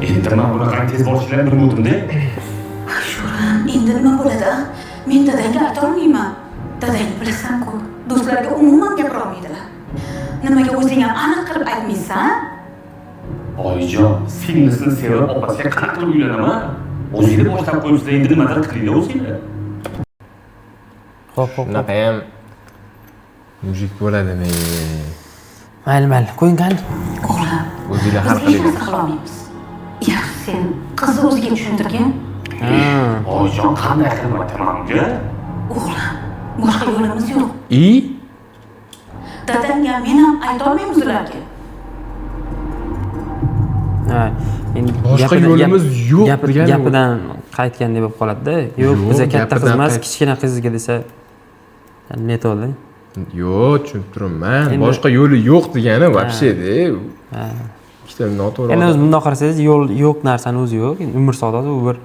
S5: Endi men bunaqangi tez borishini bilmovdim-da.
S4: Endi nima bo'ladi? Men dadangga aytolmayman. Dadangni bilasan-ku, do'stlarga umuman gapira olmaydilar. Nimaga o'zing ham aniq qilib aytmaysan?
S5: Oyijon, singlisini sevib opasiga qanaqa qilib uylanaman? O'zingni boshlab qo'yibsizlar, endi nimadir qilinglar o'zinglar.
S1: Xo'p, xo'p.
S2: Shunaqa ham mujik bo'ladimi?
S1: Mayli, mayli, qo'ying qani.
S4: O'g'lim,
S2: o'zinglar hal
S4: qilinglar. Yaxshi, sen qizni o'ziga tushuntirgin.
S5: Oyijon, qanday qilib aytaman unga?
S4: O'g'lim, boshqa yo'limiz yo'q.
S2: I?
S4: Dadang ham men ham aytolmaymiz ularga.
S1: Ha, endi
S2: boshqa yo'limiz yo'q degan
S1: gapidan qaytgandek bo'lib qoladi-da. Yo'q, biza katta qiz emas, kichkina qizga desa neto'da.
S2: Yo'q, tushunib turibman. Boshqa yo'li yo'q degani вообще-da. Ikkita noto'g'ri.
S1: Endi o'zi bundoq qarasangiz, yo'l yo'q narsani o'zi yo'q. Endi umr savdosi u bir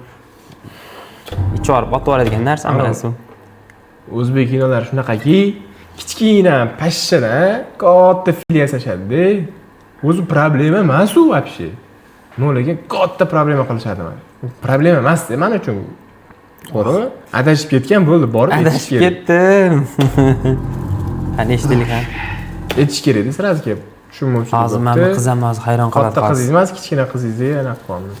S1: ichorib otib oladigan narsa emas u.
S2: O'zbek kinolari shunaqaki, kichkina pashshadan katta fil yasashadi-da. O'zi problema emas u вообще. No, lekin katta problema qilishadi mana. Problema emas-da men uchun. To'g'rimi? Adashib ketgan bo'ldi, borib aytish kerak.
S1: Adashib ketdim. Qani eshitdik ha.
S2: Aytish kerak edi, sразу kelib. Tushunmovchilik.
S1: Hozir mana bu qiz ham hozir hayron qoladi.
S2: Katta qizingiz emas, kichkina qizingizni yana qilamiz.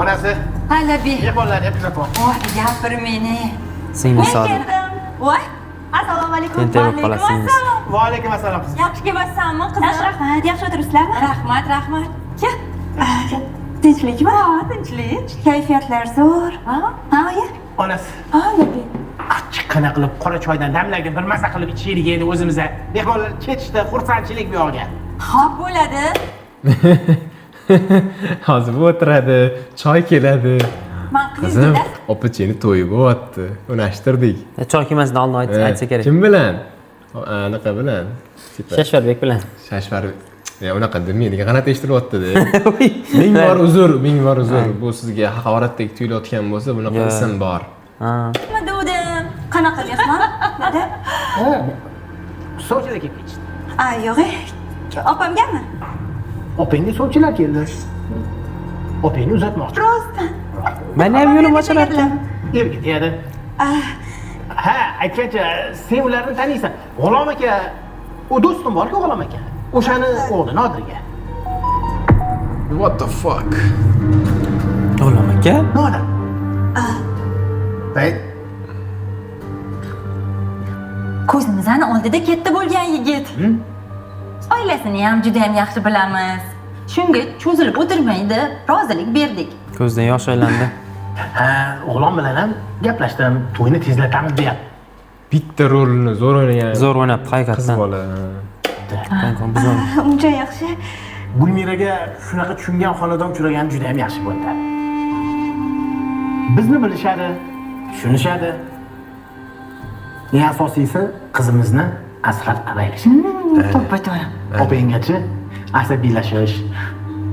S11: Onasi.
S12: Halabi.
S11: Mehmonlarni ham kuzatib.
S12: Voy, gapirmeni.
S1: Singlisi hozir.
S6: Voy, assalomu alaykum.
S11: Va alaykum assalom.
S6: Yaxshi kelibsanmi, qizim? Yaxshi, rahmat. Yaxshi o'tiribsizlarmi? Rahmat, rahmat. Kel. Tinchlikmi? Ha, tinchlik. Kayfiyatlar zo'r. Ha, oyi.
S11: Onasi.
S6: Ha, labi.
S11: Achchiqqina qilib qora choydan damlagan bir maza qilib ichaylik endi o'zimiz. Mehmonlar ketishdi, xursandchilik bu yoqga.
S6: Xo'p bo'ladi.
S2: Hozir bu o'tiradi, choy keladi.
S6: Qizim,
S2: opachini to'yi bo'lyapti. Unashtirdik.
S1: Choy kelmasidan oldin aytsa kerak.
S2: Kim bilan? Anaqa bilan.
S1: Shashvarbek bilan.
S2: Shashvarbek. Ya unaqa demaydi, g'alati eshitilyapti-da. Ming bor uzr, ming bor uzr. Bu sizga haqoratdek tuyulayotgan bo'lsa, bunaqa ism bor.
S6: Nima dedim? Qanaqa mehmon? Dada?
S11: Sovchida kelib ketishdi.
S6: A, yo'q. Opamgami?
S11: Opangga sovchilar keldi. Opangni uzatmoqchi.
S6: Rostdan.
S1: Meni ham yo'lim ochilar ekan.
S11: Erga tegadi. Ha, aytgancha, sen ularni taniysan. G'ulom aka, u do'stim bor-ku G'ulom aka. O'shani o'g'li Nodirga.
S2: What the fuck?
S1: G'ulom aka?
S11: Nodir. Hey.
S12: Ko'zimizning oldida katta bo'lgan yigit. Oilasini ham juda ham yaxshi bilamiz. Shunga cho'zilib o'tirmaydi, rozilik berdik.
S1: Ko'zdan yosh aylandi.
S11: Ha, o'g'lon bilan ham gaplashdim, to'yni tezlatamiz deyapti.
S2: Bitta rolini zo'r o'ynagan.
S1: Zo'r o'ynabdi haqiqatan.
S2: Qiz bola.
S6: Uncha yaxshi.
S11: Gulmiraga shunaqa tushungan xonadon uchragani juda ham yaxshi bo'ldi. Bizni bilishadi, tushunishadi. Eng asosiysi qizimizni asrab avaylashadi.
S12: To'ppa-to'g'ri.
S11: Opangachi asabiylashish,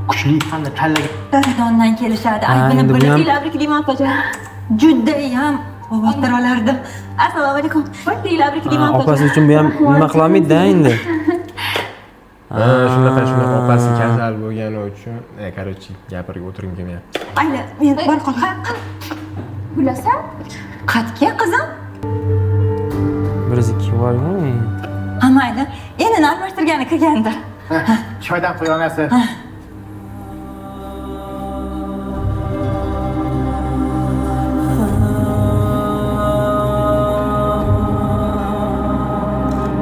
S11: kuchli hamda tanlagan
S12: Xonadondan kelishadi. Aybini bilib tabriklayman opajon. Juda ham xavotir olardim. Assalomu alaykum. Tabriklayman opajon.
S1: Opasi uchun bu ham nima qila olmaydi-da endi.
S2: Ha, shunaqa opasi kasal bo'lgani uchun, короче, gapirib o'tirgim kelmayapti.
S6: Ayla, men borib qolay.
S9: Gulasan?
S12: Qatga qizim?
S1: Bir ikki bormi?
S12: Ha, mayli. Endi almashtirgani kirgandir.
S11: Choydan qo'y onasi.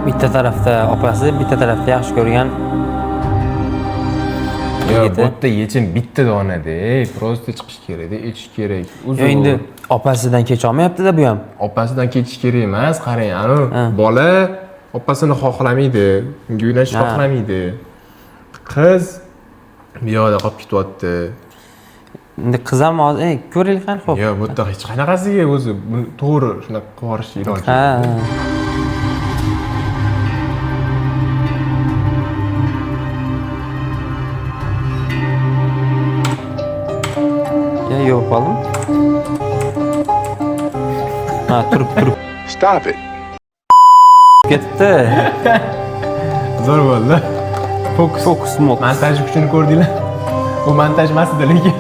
S1: Bitta tarafda opasi, bitta tarafda yaxshi ko'rgan.
S2: Yo'q, bu yerda yechim bitta donada, просто chiqish kerak-da, ichish kerak.
S1: Yo, endi opasidan kecha olmayapti-da bu ham.
S2: Opasidan kechish kerak emas, qarang, ana bola opasini xohlamaydi, unga uylanishni xohlamaydi. Qiz bu yoqda qolib ketyapti.
S1: Endi qiz ham hozir, ko'raylik qani, xo'p.
S2: Yo'q, bu yerda hech qanaqasiga o'zi to'g'ri shunaqa qilib yuborish iloji yo'q.
S1: Ha. Yo'q qoldim. Ha, turib.
S2: Stop it.
S1: Ketdi.
S2: Zo'r bo'ldi. Fokus mod. Montaj kuchini ko'rdinglar. Bu montaj emas edi lekin.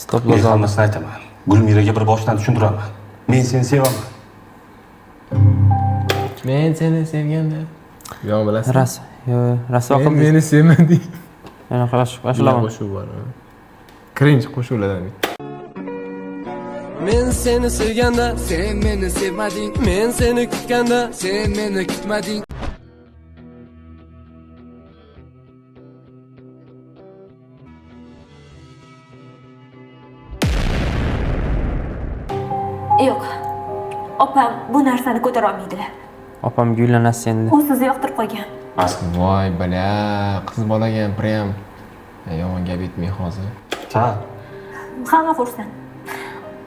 S1: Stop
S5: Men hammasini aytaman. Gulmiraga bir boshdan tushuntiraman. Men seni sevaman.
S2: Men seni sevganda. Yo'q, bilasizmi?
S1: Ras, yo'q, rasvo qildi.
S2: Meni sevmading.
S1: Yana qo'shiq
S2: qo'shiq bor. Cringe qo'shiqlardan bitta.
S10: Men seni sevganda, sen meni sevmading. Men seni kutganda, sen meni kutmading.
S6: Yo'q. Opam bu narsani ko'tara olmaydilar.
S1: Opam gullanasiz endi.
S6: U sizni yoqtirib qo'ygan.
S2: Voy bala, qiz bolaga ham prям yomon gap aytmay hozir.
S5: Ha.
S6: Hamma xursand.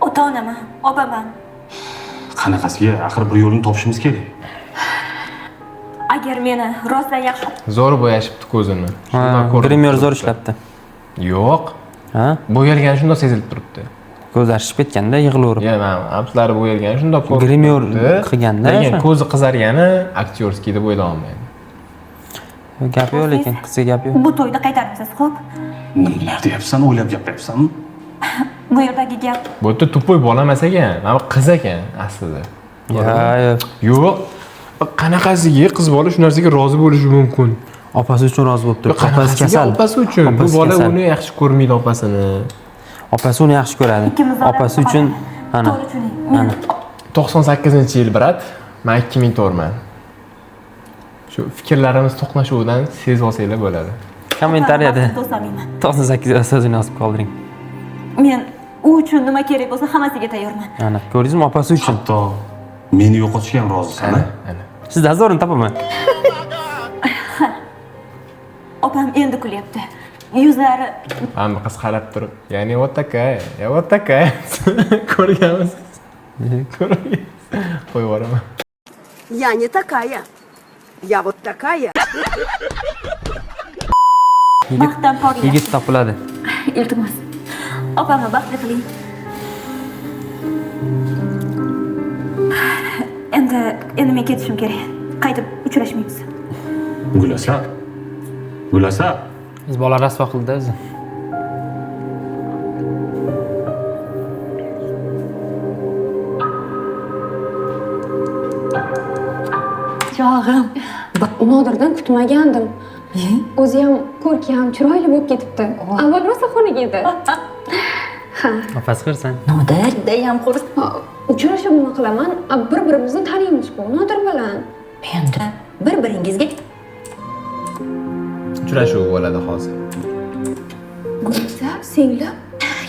S6: Ota-onam, opam ham.
S5: Qanaqasiga axir bir yo'lini topishimiz kerak.
S6: Agar meni rostdan yaxshi
S2: zo'r bo'yashibdi ko'zini.
S1: Grimer zo'r ishlabdi.
S2: Yo'q.
S1: Ha?
S2: Bo'yalgani shundoq sezilib turibdi.
S1: Ko'zlari shishib ketganda yig'laverib.
S2: Yo'q, men abslari bo'yalgani shundoq ko'rib.
S1: Grimer qilganda,
S2: lekin ko'zi qizargani aktyorskiy deb o'ylay olmayman.
S1: Gap yo'q lekin qizga gap yo'q.
S6: Bu to'yda qaytarmisiz, xo'p?
S5: Nimalar deyapsan, o'ylab gapiryapsanmi?
S6: Bu yerdagi gap.
S2: Bu yerda tupoy bola emas ekan, mana bu qiz ekan aslida.
S1: Yo'q.
S2: Yo'q. Qanaqasiga qiz bola shu narsaga rozi bo'lishi mumkin?
S1: Opasi uchun rozi bo'lib turibdi. Opasi kasal.
S2: Opasi uchun. Bu bola uni yaxshi ko'rmaydi opasini.
S1: Opasi uni yaxshi ko'radi. Opasi uchun ana.
S2: 98-yil brat, men 2004man. Shu fikrlarimiz to'qnashuvidan sezib olsanglar bo'ladi.
S1: Kommentariyada 98 so'zini yozib qoldiring.
S6: Men u uchun nima kerak bo'lsa hammasiga tayyorman.
S1: Ana, ko'rdingizmi, opasi uchun.
S5: Hatto meni yo'qotishga ham rozisan,
S2: ana.
S1: Sizdan zo'rini topaman.
S6: Opam endi kulyapti. Yuzlari
S2: hamma qiz qarab turib, ya'ni вот такая, я вот такая. Ko'rganmisiz? Ko'rgansiz. Qo'yib yuboraman.
S14: Я не такая. Я вот такая.
S6: Baxtdan porlayapti.
S1: Yigit topiladi.
S6: Iltimos. Opamni baxtli qiling. Endi men ketishim kerak. Qaytib uchrashmaymiz.
S5: Gulasal. Gulasal.
S1: Biz bola rasvo qildi o'zi.
S6: Chog'im.
S9: Nodirdan kutmagandim. O'zi ham ko'rkam, chiroyli bo'lib ketibdi. Avval rosa xunuk edi. Ha.
S1: Opasi ko'rsan.
S12: Nodir judayam xursand.
S9: Uchrashib nima qilaman? Bir-birimizni taniymiz-ku, Nodir bilan.
S12: Endi bir-biringizga
S2: uchrashuv bo'ladi hozir.
S9: Gulsa, singlim,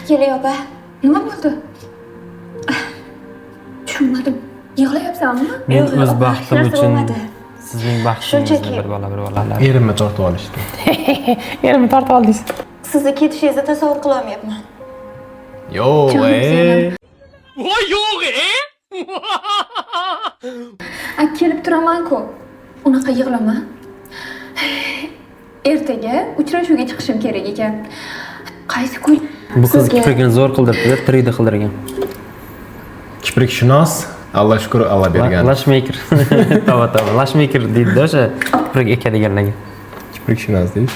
S6: Kelay opa.
S9: Nima bo'ldi? Tushunmadim. Yig'layapsanmi?
S1: Men o'z baxtim uchun sizning baxtingizni bir bola bir bolalar.
S2: Erimni tortib olishdi.
S1: Erimni tortib oldingiz.
S6: Sizni ketishingizni tasavvur qila olmayapman.
S2: Yo'q, ey.
S13: Voy yo'q, ey.
S9: A kelib turaman-ku. Unaqa yig'lama. Ertaga uchrashuvga chiqishim kerak ekan. Qaysi kun?
S1: Bu qiz kiprikini zo'r qildiribdi, 3D qildirgan.
S2: Kiprikshunos, Alloh shukr, Alloh bergan.
S1: Lashmaker. Tavba tavba, lashmaker deydi o'sha kiprik ekadiganlarga.
S2: Kiprikshunos deydi.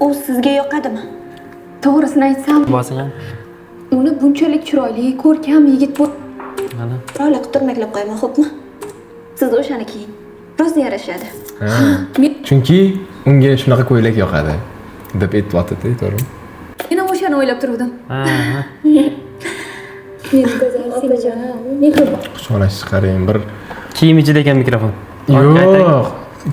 S6: U sizga yoqadimi?
S9: To'g'risini aytsam,
S1: bosing.
S9: Uni bunchalik chiroyli, ko'rkam yigit bu.
S1: Mana.
S6: Chiroyli qilib turmaklab qo'yaman, xo'pmi? Siz o'shani kiying. Rosa yarashadi.
S2: Chunki unga shunaqa ko'ylak yoqadi deb aytyapti-da, to'g'rimi?
S9: Men ham o'shani o'ylab turdim. Men go'zal singlim, mehribon.
S2: Quchoqlashni qarang, bir
S1: kiyim ichida ekan mikrofon.
S2: Yo'q,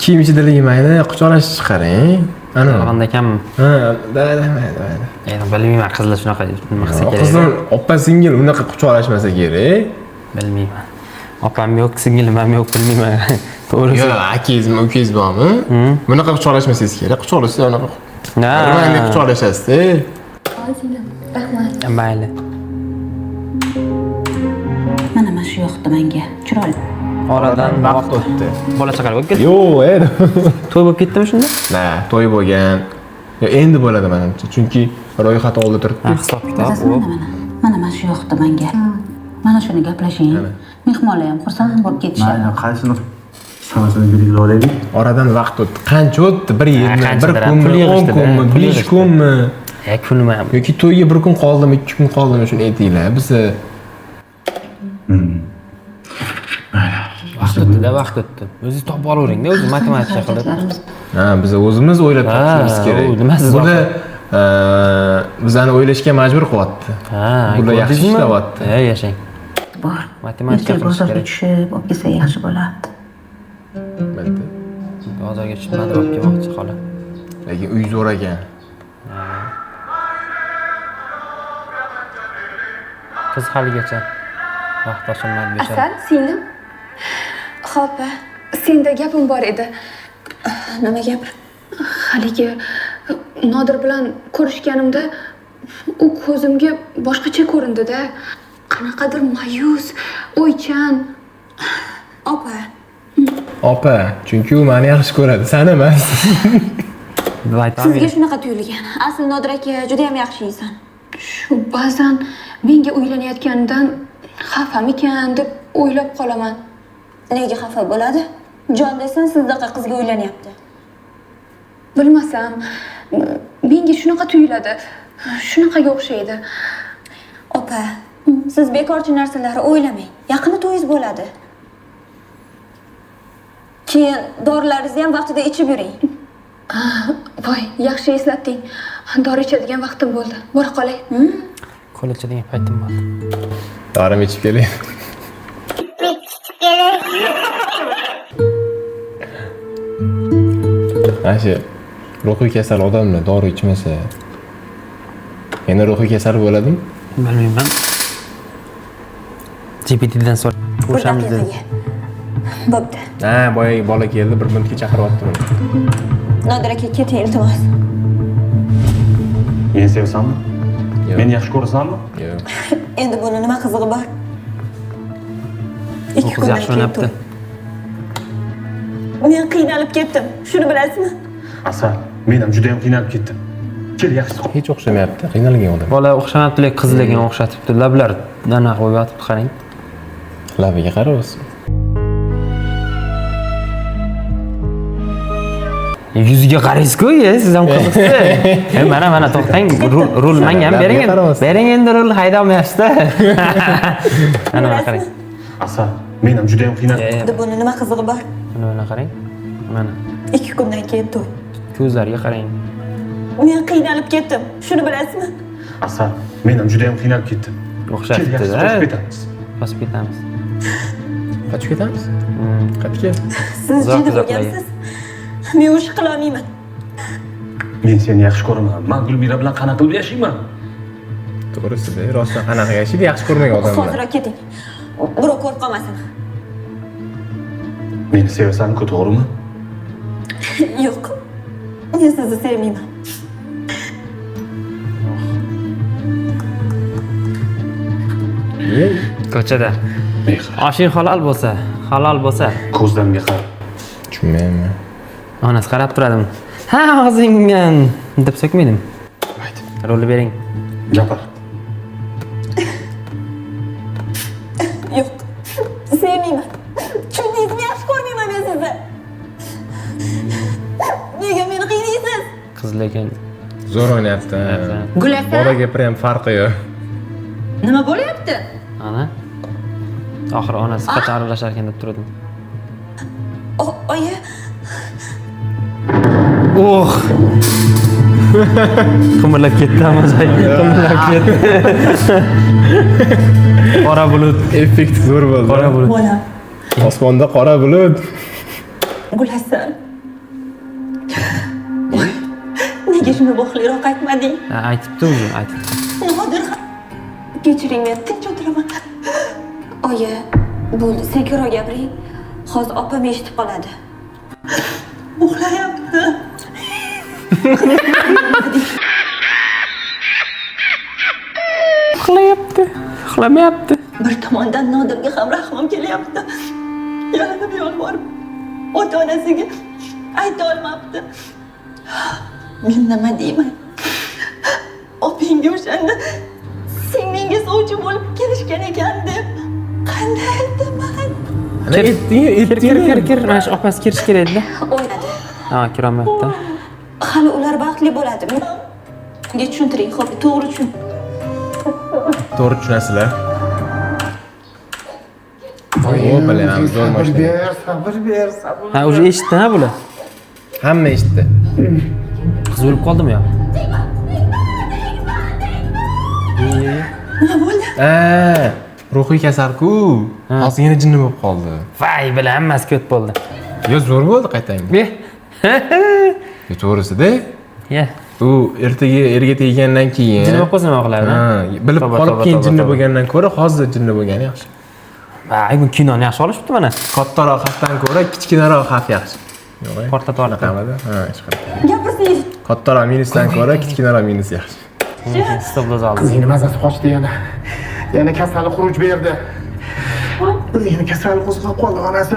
S2: kiyim ichidaligi mayli, quchoqlashni qarang. Ana.
S1: Qanday ekanmi?
S2: Ha, mayli, mayli.
S1: Endi bilmayman, qizlar shunaqa nima qilsa kerak.
S2: Qizlar opa singil unaqa quchoqlashmasa kerak.
S1: Bilmayman. Opam yo'q, singlim ham yo'q, bilmayman. To'g'risi.
S2: Yo'q, akangizmi, ukangiz bormi? Bunaqa quchoqlashmasangiz kerak, quchoqlashsa unaqa. Mayli quchoqlashasiz-da.
S9: Singlim, rahmat.
S1: Mayli.
S4: Mana mana shu yoqdi menga. Chiroyli.
S1: Oradan
S2: vaqt o'tdi.
S1: Bola chaqali bo'lib ketdi.
S2: Yo'q,
S1: to'y bo'lib ketdimi shunda?
S2: Na, to'y bo'lgan. Yo, endi bo'ladi menimcha, chunki ro'yxat oldida turibdi.
S1: Hisob kitob.
S4: Mana mana shu yoqdi menga. Mana shuni gaplashing. Mehmonlar ham xursand bo'lib ketishadi.
S3: Mayli, qaysini sanasini belgilab olaylik.
S2: Oradan vaqt o'tdi. Qancha o'tdi? 1 yilmi, 1 kunmi, 10 kunmi, 5 kunmi?
S1: Ya kunmi?
S2: Yoki to'yga 1 kun qoldimi, 2 kun qoldimi, shuni aytinglar. Biz
S1: vaqt o'tdi-da, vaqt o'tdi. O'zingiz topib olaveringda, o'zi matematika qilib.
S2: Ha, biz o'zimiz o'ylab topishimiz kerak. Buni bizani o'ylashga majbur qilyapti.
S1: Ha,
S2: bular yaxshi ishlayapti.
S1: Ha, yashang.
S4: Bor.
S1: Matematika qilish
S4: bozorga
S1: kerak.
S4: Tushib, olib kelsa yaxshi bo'lardi.
S2: Albatta.
S1: Bozorga tushib nimadir olib kelmoqchi xola.
S2: Lekin uy zo'r ekan.
S1: Qiz haligacha vaqt ochilmadi bechora.
S9: Asal, singlim.
S6: Xo'p,
S9: senda gapim bor edi.
S6: Nima gap?
S9: Haligi Nodir bilan ko'rishganimda u ko'zimga boshqacha ko'rindi-da. Qanaqadir ma'yus, o'ychan.
S6: Opa.
S2: Opa, chunki u meni yaxshi ko'radi, seni emas.
S6: Sizga shunaqa tuyulgan. Asl Nodir aka juda ham yaxshi inson.
S9: Shu ba'zan menga uylanayotganidan xafamikan deb o'ylab qolaman.
S6: Nega xafa bo'ladi? Jon desin, sizdaqa qizga uylanyapti.
S9: Bilmasam, menga shunaqa tuyuladi. Shunaqaga o'xshaydi.
S6: Opa, siz bekorchi narsalarni o'ylamang. Yaqinda to'yingiz bo'ladi. Keyin dorilaringizni ham vaqtida ichib yuring.
S9: Voy, yaxshi eslatding. Dori ichadigan vaqtim bo'ldi. Bora qolay.
S1: Kola ichadigan paytim bo'ldi.
S2: Dorim ichib kelay. Mana shu ruhiy kasal odamlar dori ichmasa yana ruhiy kasal bo'ladimi?
S1: Bilmayman. GPTdan so'ra. Ko'rishamiz dedi.
S6: Bo'pti.
S2: Ha, boyagi bola keldi, bir minutga chaqiryapti buni.
S6: Nodir aka, keting iltimos.
S5: Meni sevsanmi? Meni yaxshi ko'rasanmi?
S2: Yo'q.
S6: Endi buni nima qizig'i bor?
S1: 2 kundan yaxshi o'ynabdi.
S6: Men qiynalib ketdim. Shuni bilasizmi?
S5: Asal, men ham juda ham qiynalib ketdim. Kel, yaxshisi.
S2: Hech o'xshamayapti, qiynalgan odam.
S1: Bola o'xshamayapti, lekin qiz lekin o'xshatibdi. Lablar anaqa bo'lib yotibdi, qarang.
S2: Labiga qara o'zi.
S1: Yuziga qaraysiz-ku, siz ham qiziqsiz. Mana mana to'xtang, rul menga ham bering. Bering endi rul haydolmayapsiz-da. Mana mana qarang.
S5: Asal, men ham juda ham qiynaldim.
S6: Buni nima qizig'i bor?
S1: Mana mana qarang. Mana.
S6: 2 kundan keyin to'y.
S1: Ko'zlariga qarang.
S6: Men qiynalib ketdim. Shuni bilasizmi?
S5: Asal, men ham juda ham qiynalib ketdim.
S1: O'xshatibdi-da.
S5: Qochib ketamiz.
S1: Qochib ketamiz.
S2: Qochib ketamiz? Qayerga?
S6: Siz jinni bo'lgansiz. Men o'sha qila olmayman.
S5: Men seni yaxshi ko'raman. Men Gulmira bilan qanaqa qilib yashayman?
S2: To'g'risi-da, rostdan qanaqa yashaydi, yaxshi ko'rmagan odam bilan.
S6: Hozir keting. Birov ko'rib qolmasin.
S5: Meni sevasan-ku, to'g'rimi?
S6: Yo'q. Men sizni sevmayman.
S1: Ko'chada. Oshing halol bo'lsa, halol bo'lsa.
S5: Ko'zlarimga qara.
S2: Tushunmayman.
S1: Onasi qarab turadimi? Ha, og'zingdan deb so'kmaydim. Rolni bering.
S5: Gapir.
S6: Yo'q. Sevmayman. Tushundingizmi? Yaxshi ko'rmayman men sizni. Nega meni qiynaysiz?
S1: Qiz lekin
S2: zo'r o'ynayapti.
S12: Gulasa.
S2: Bola gapir ham farqi yo'q.
S12: Nima bo'lyapti?
S1: Ana. Oxiri onasi qachon aralashar ekan deb turdim.
S6: Oyi.
S1: Oh! Qimirlab ketdi hamma joy. Qimirlab ketdi. Qora bulut.
S2: Effekt zo'r bo'ldi.
S1: Qora bulut.
S6: Bolam.
S2: Osmonda qora bulut.
S6: Gulasan. Nega shuni boqliroq aytmading?
S1: Aytibdi o'zi, aytibdi.
S6: Nodir. Kechiring, men tinch o'tiraman. Oyi, bo'ldi, sekinroq gapiring. Hozir opam eshitib qoladi. Uxlayapti.
S1: Uxlayapti, uxlamayapti.
S6: Bir tomondan Nodirga ham rahmim kelyapti. Yalinib yolvorib, ota-onasiga ayta olmabdi. Men nima deyman? Opangga o'shanda singlingiz sovchi bo'lib kelishgan ekan deb qanday aytaman?
S1: Kir, kir, mana shu opasi kirish kerak edi-da.
S6: O'ynadi.
S1: Ha, kirolmayapti.
S6: Hali ular baxtli bo'ladi. Unga tushuntiring, xo'p, to'g'ri tushun.
S2: To'g'ri tushunasizlar. O, bilaman, zo'r mashina.
S11: Ber, sabr ber, sabr.
S1: Ha, o'zi eshitdi ha bular.
S2: Hamma eshitdi.
S1: Qiz o'lib qoldimi yo?
S6: Nima bo'ldi?
S2: Ha, ruhiy kasal-ku. Hozir yana jinni bo'lib qoldi.
S1: Voy, bilan hammasi ko't bo'ldi.
S2: Yo, zo'r bo'ldi qaytanga. To'g'risi-da.
S1: Ya.
S2: U ertaga erga teggandan keyin
S1: jinni bo'lib qolsa nima qilardi?
S2: Ha, bilib qolib keyin jinni bo'lgandan ko'ra hozir jinni bo'lgani yaxshi.
S1: Voy, bu kinoni yaxshi olishibdi mana.
S2: Kattaroq xavfdan ko'ra kichkinaroq xavf yaxshi. Yo'q,
S1: portlatib oladi.
S2: Ha, hech qanday.
S6: Gapirsangiz.
S2: Kattaroq minusdan ko'ra kichkinaroq minus yaxshi.
S1: Stop oldi.
S11: Qizingni mazasi qochdi yana. Yana kasali xuruj berdi. Qizingni kasali qo'zg'ab qoldi onasi.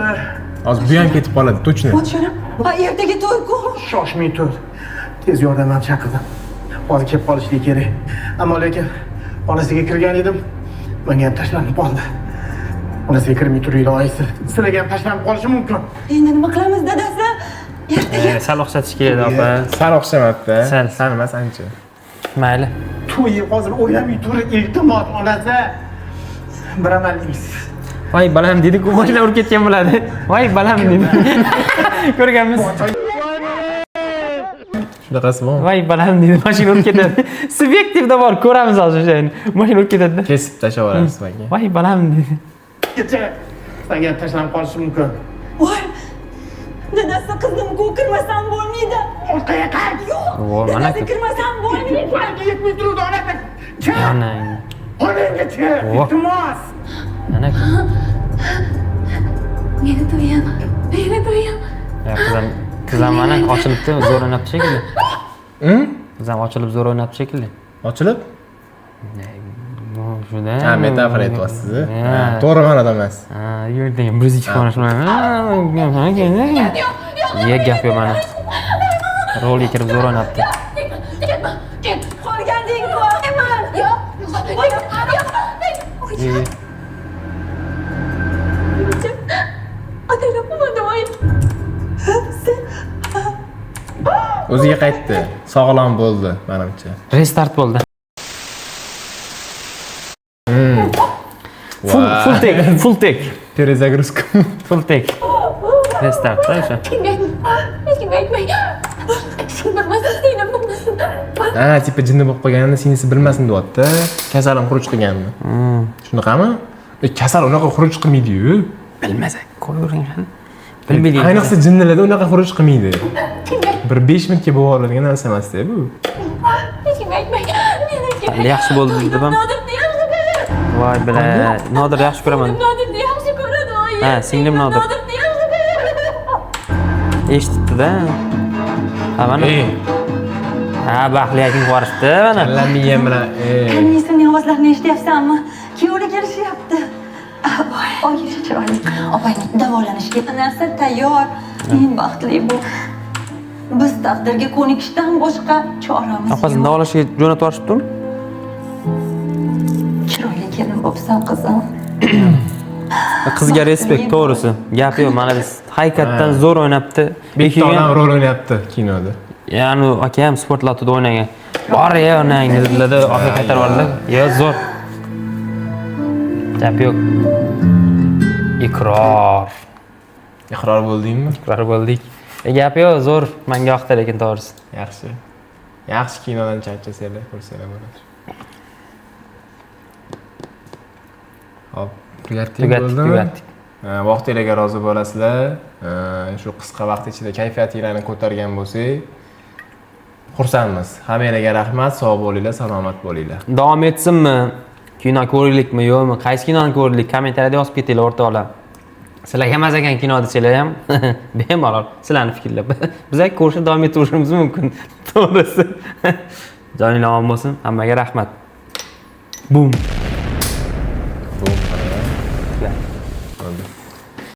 S2: Hozir bu ham ketib qoladi, to'chni.
S6: Podshonim, ha ertaga to'y-ku.
S11: Shoshmay tur. Tez yordam ham chaqirdim. Hozir kelib qolishligi kerak. Ammo lekin onasiga kirgan edim, menga ham tashlanib qoldi. Onasiga kirmay turinglar, oyisi. Sizlarga ham tashlanib qolishi mumkin.
S6: Endi nima qilamiz dadasi? Ertaga
S1: sal o'xshatish kerak opa.
S2: Sal o'xshamabdi. Sal emas ancha.
S1: Mayli.
S11: To'yi hozir o'ylamay turib, iltimos onasi. Bir amalimiz.
S1: Voy balam dedi-ku, mashina urib ketgan bo'ladi. Voy balam dedi. Ko'rganmiz.
S2: Shunaqasi bormi?
S1: Voy balam dedi, mashina urib ketadi. Subyektivda bor, ko'ramiz hozir o'shani. Mashina urib ketadi.
S2: Kesib tashlab yuboramiz menga.
S1: Voy balam dedi.
S11: Kecha senga ham tashlanib qolishi mumkin.
S6: Voy. Dadasi qizim-ku, kirmasam bo'lmaydi.
S11: Orqaga qayt.
S6: Yo'q. Dadasi kirmasam bo'lmaydi.
S11: Yetmay turdi onasi. Kir. Onangga kir. Iltimos.
S1: Ana.
S9: Meni to'yim, meni to'yim.
S1: Ya qizim, qizim mana ochilibdi, zo'r o'ynabdi shekilli. Qizim ochilib zo'r o'ynabdi shekilli.
S2: Ochilib?
S1: Shunda.
S2: Ha, metafora aytyapsiz. To'g'ri ma'noda emas.
S1: Ha, yurting, 102 xona shunday. Ye gap yo'q mana. Rolga kirib zo'r o'ynabdi.
S6: Ket, qolganding-ku. Yo'q. Yo'q. Ataylab qilmadim, oy. Sen
S2: O'ziga qaytdi. Sog'lom bo'ldi, menimcha.
S1: Restart bo'ldi. Full take, full take.
S2: Перезагрузка.
S1: Full take. Restart da o'sha.
S9: Hech kimga aytmang. Hech kim bilmasin, singlim bilmasin.
S2: Ha, типа jinni bo'lib qolganini singlisi bilmasin deyapti. Kasalim xuruj qilganini. Shunaqami? Kasal unaqa xuruj qilmaydi-yu.
S1: Bilmasak, qo'yavering. Bilmaydi.
S2: Ayniqsa jinnilarda unaqa xuruj qilmaydi. Bir 5 minutga bo'lib oladigan narsa emas-da bu.
S9: Hech kimga aytmang.
S1: Yaxshi bo'ldi deb ham.
S9: Nodirni yaxshi ko'raman.
S1: Voy bila, Nodir yaxshi ko'raman.
S9: Nodirni yaxshi ko'radi, oyi.
S1: Ha, singlim Nodir.
S9: Nodirni yaxshi ko'raman.
S1: Eshitibdi-da. Ha, mana. Ha, baxtli yakun qorishdi mana.
S2: Kalla miyam bilan.
S6: Komissiyaning ovozlarini eshityapsanmi? Kuyovlar kelishyapti. Voy, oyi chiroyli. Opang davolanishga narsa tayyor. Eng baxtli bu. Biz taqdirga ko'nikishdan boshqa choramiz yo'q.
S1: Opasini davolashga jo'natib yuborishibdimi?
S6: Chiroyli kelin bo'psan, qizim.
S1: Qizga respekt, to'g'risi. Gap yo'q, mana biz haqiqatdan zo'r o'ynabdi.
S2: Bitta odam rol o'ynayapti kinoda.
S1: Ya'ni aka ham sport lotida o'ynagan. Bor ya o'ynang dedilar-da, orqaga qaytarib yubordilar. Yo, zo'r. Gap yo'q. Iqror.
S2: Iqror bo'ldingmi?
S1: Iqror bo'ldik. Gap yo'q, zo'r. Menga yoqdi lekin to'g'risi.
S2: Yaxshi. Yaxshi kinodan charchasanglar, ko'rsanglar bo'ladi. Hop, tugatdik.
S1: Tugatdik.
S2: Vaqtinglarga rozi bo'lasizlar. Shu qisqa vaqt ichida kayfiyatinglarni ko'targan bo'lsak, xursandmiz. Hammanglarga rahmat, sog' bo'linglar, salomat bo'linglar.
S1: Davom etsinmi? Kino ko'raylikmi, yo'qmi? Qaysi kinoni ko'rdik? Kommentariyada yozib ketinglar o'rtoqlar. Sizlarga emas ekan kino desanglar ham bemalol sizlarning fikrlar. Biz ko'rishni davom ettirishimiz mumkin. To'g'risi. Joninglar omon bo'lsin. Hammaga rahmat. Bum.
S2: Bum. Bo'ldi.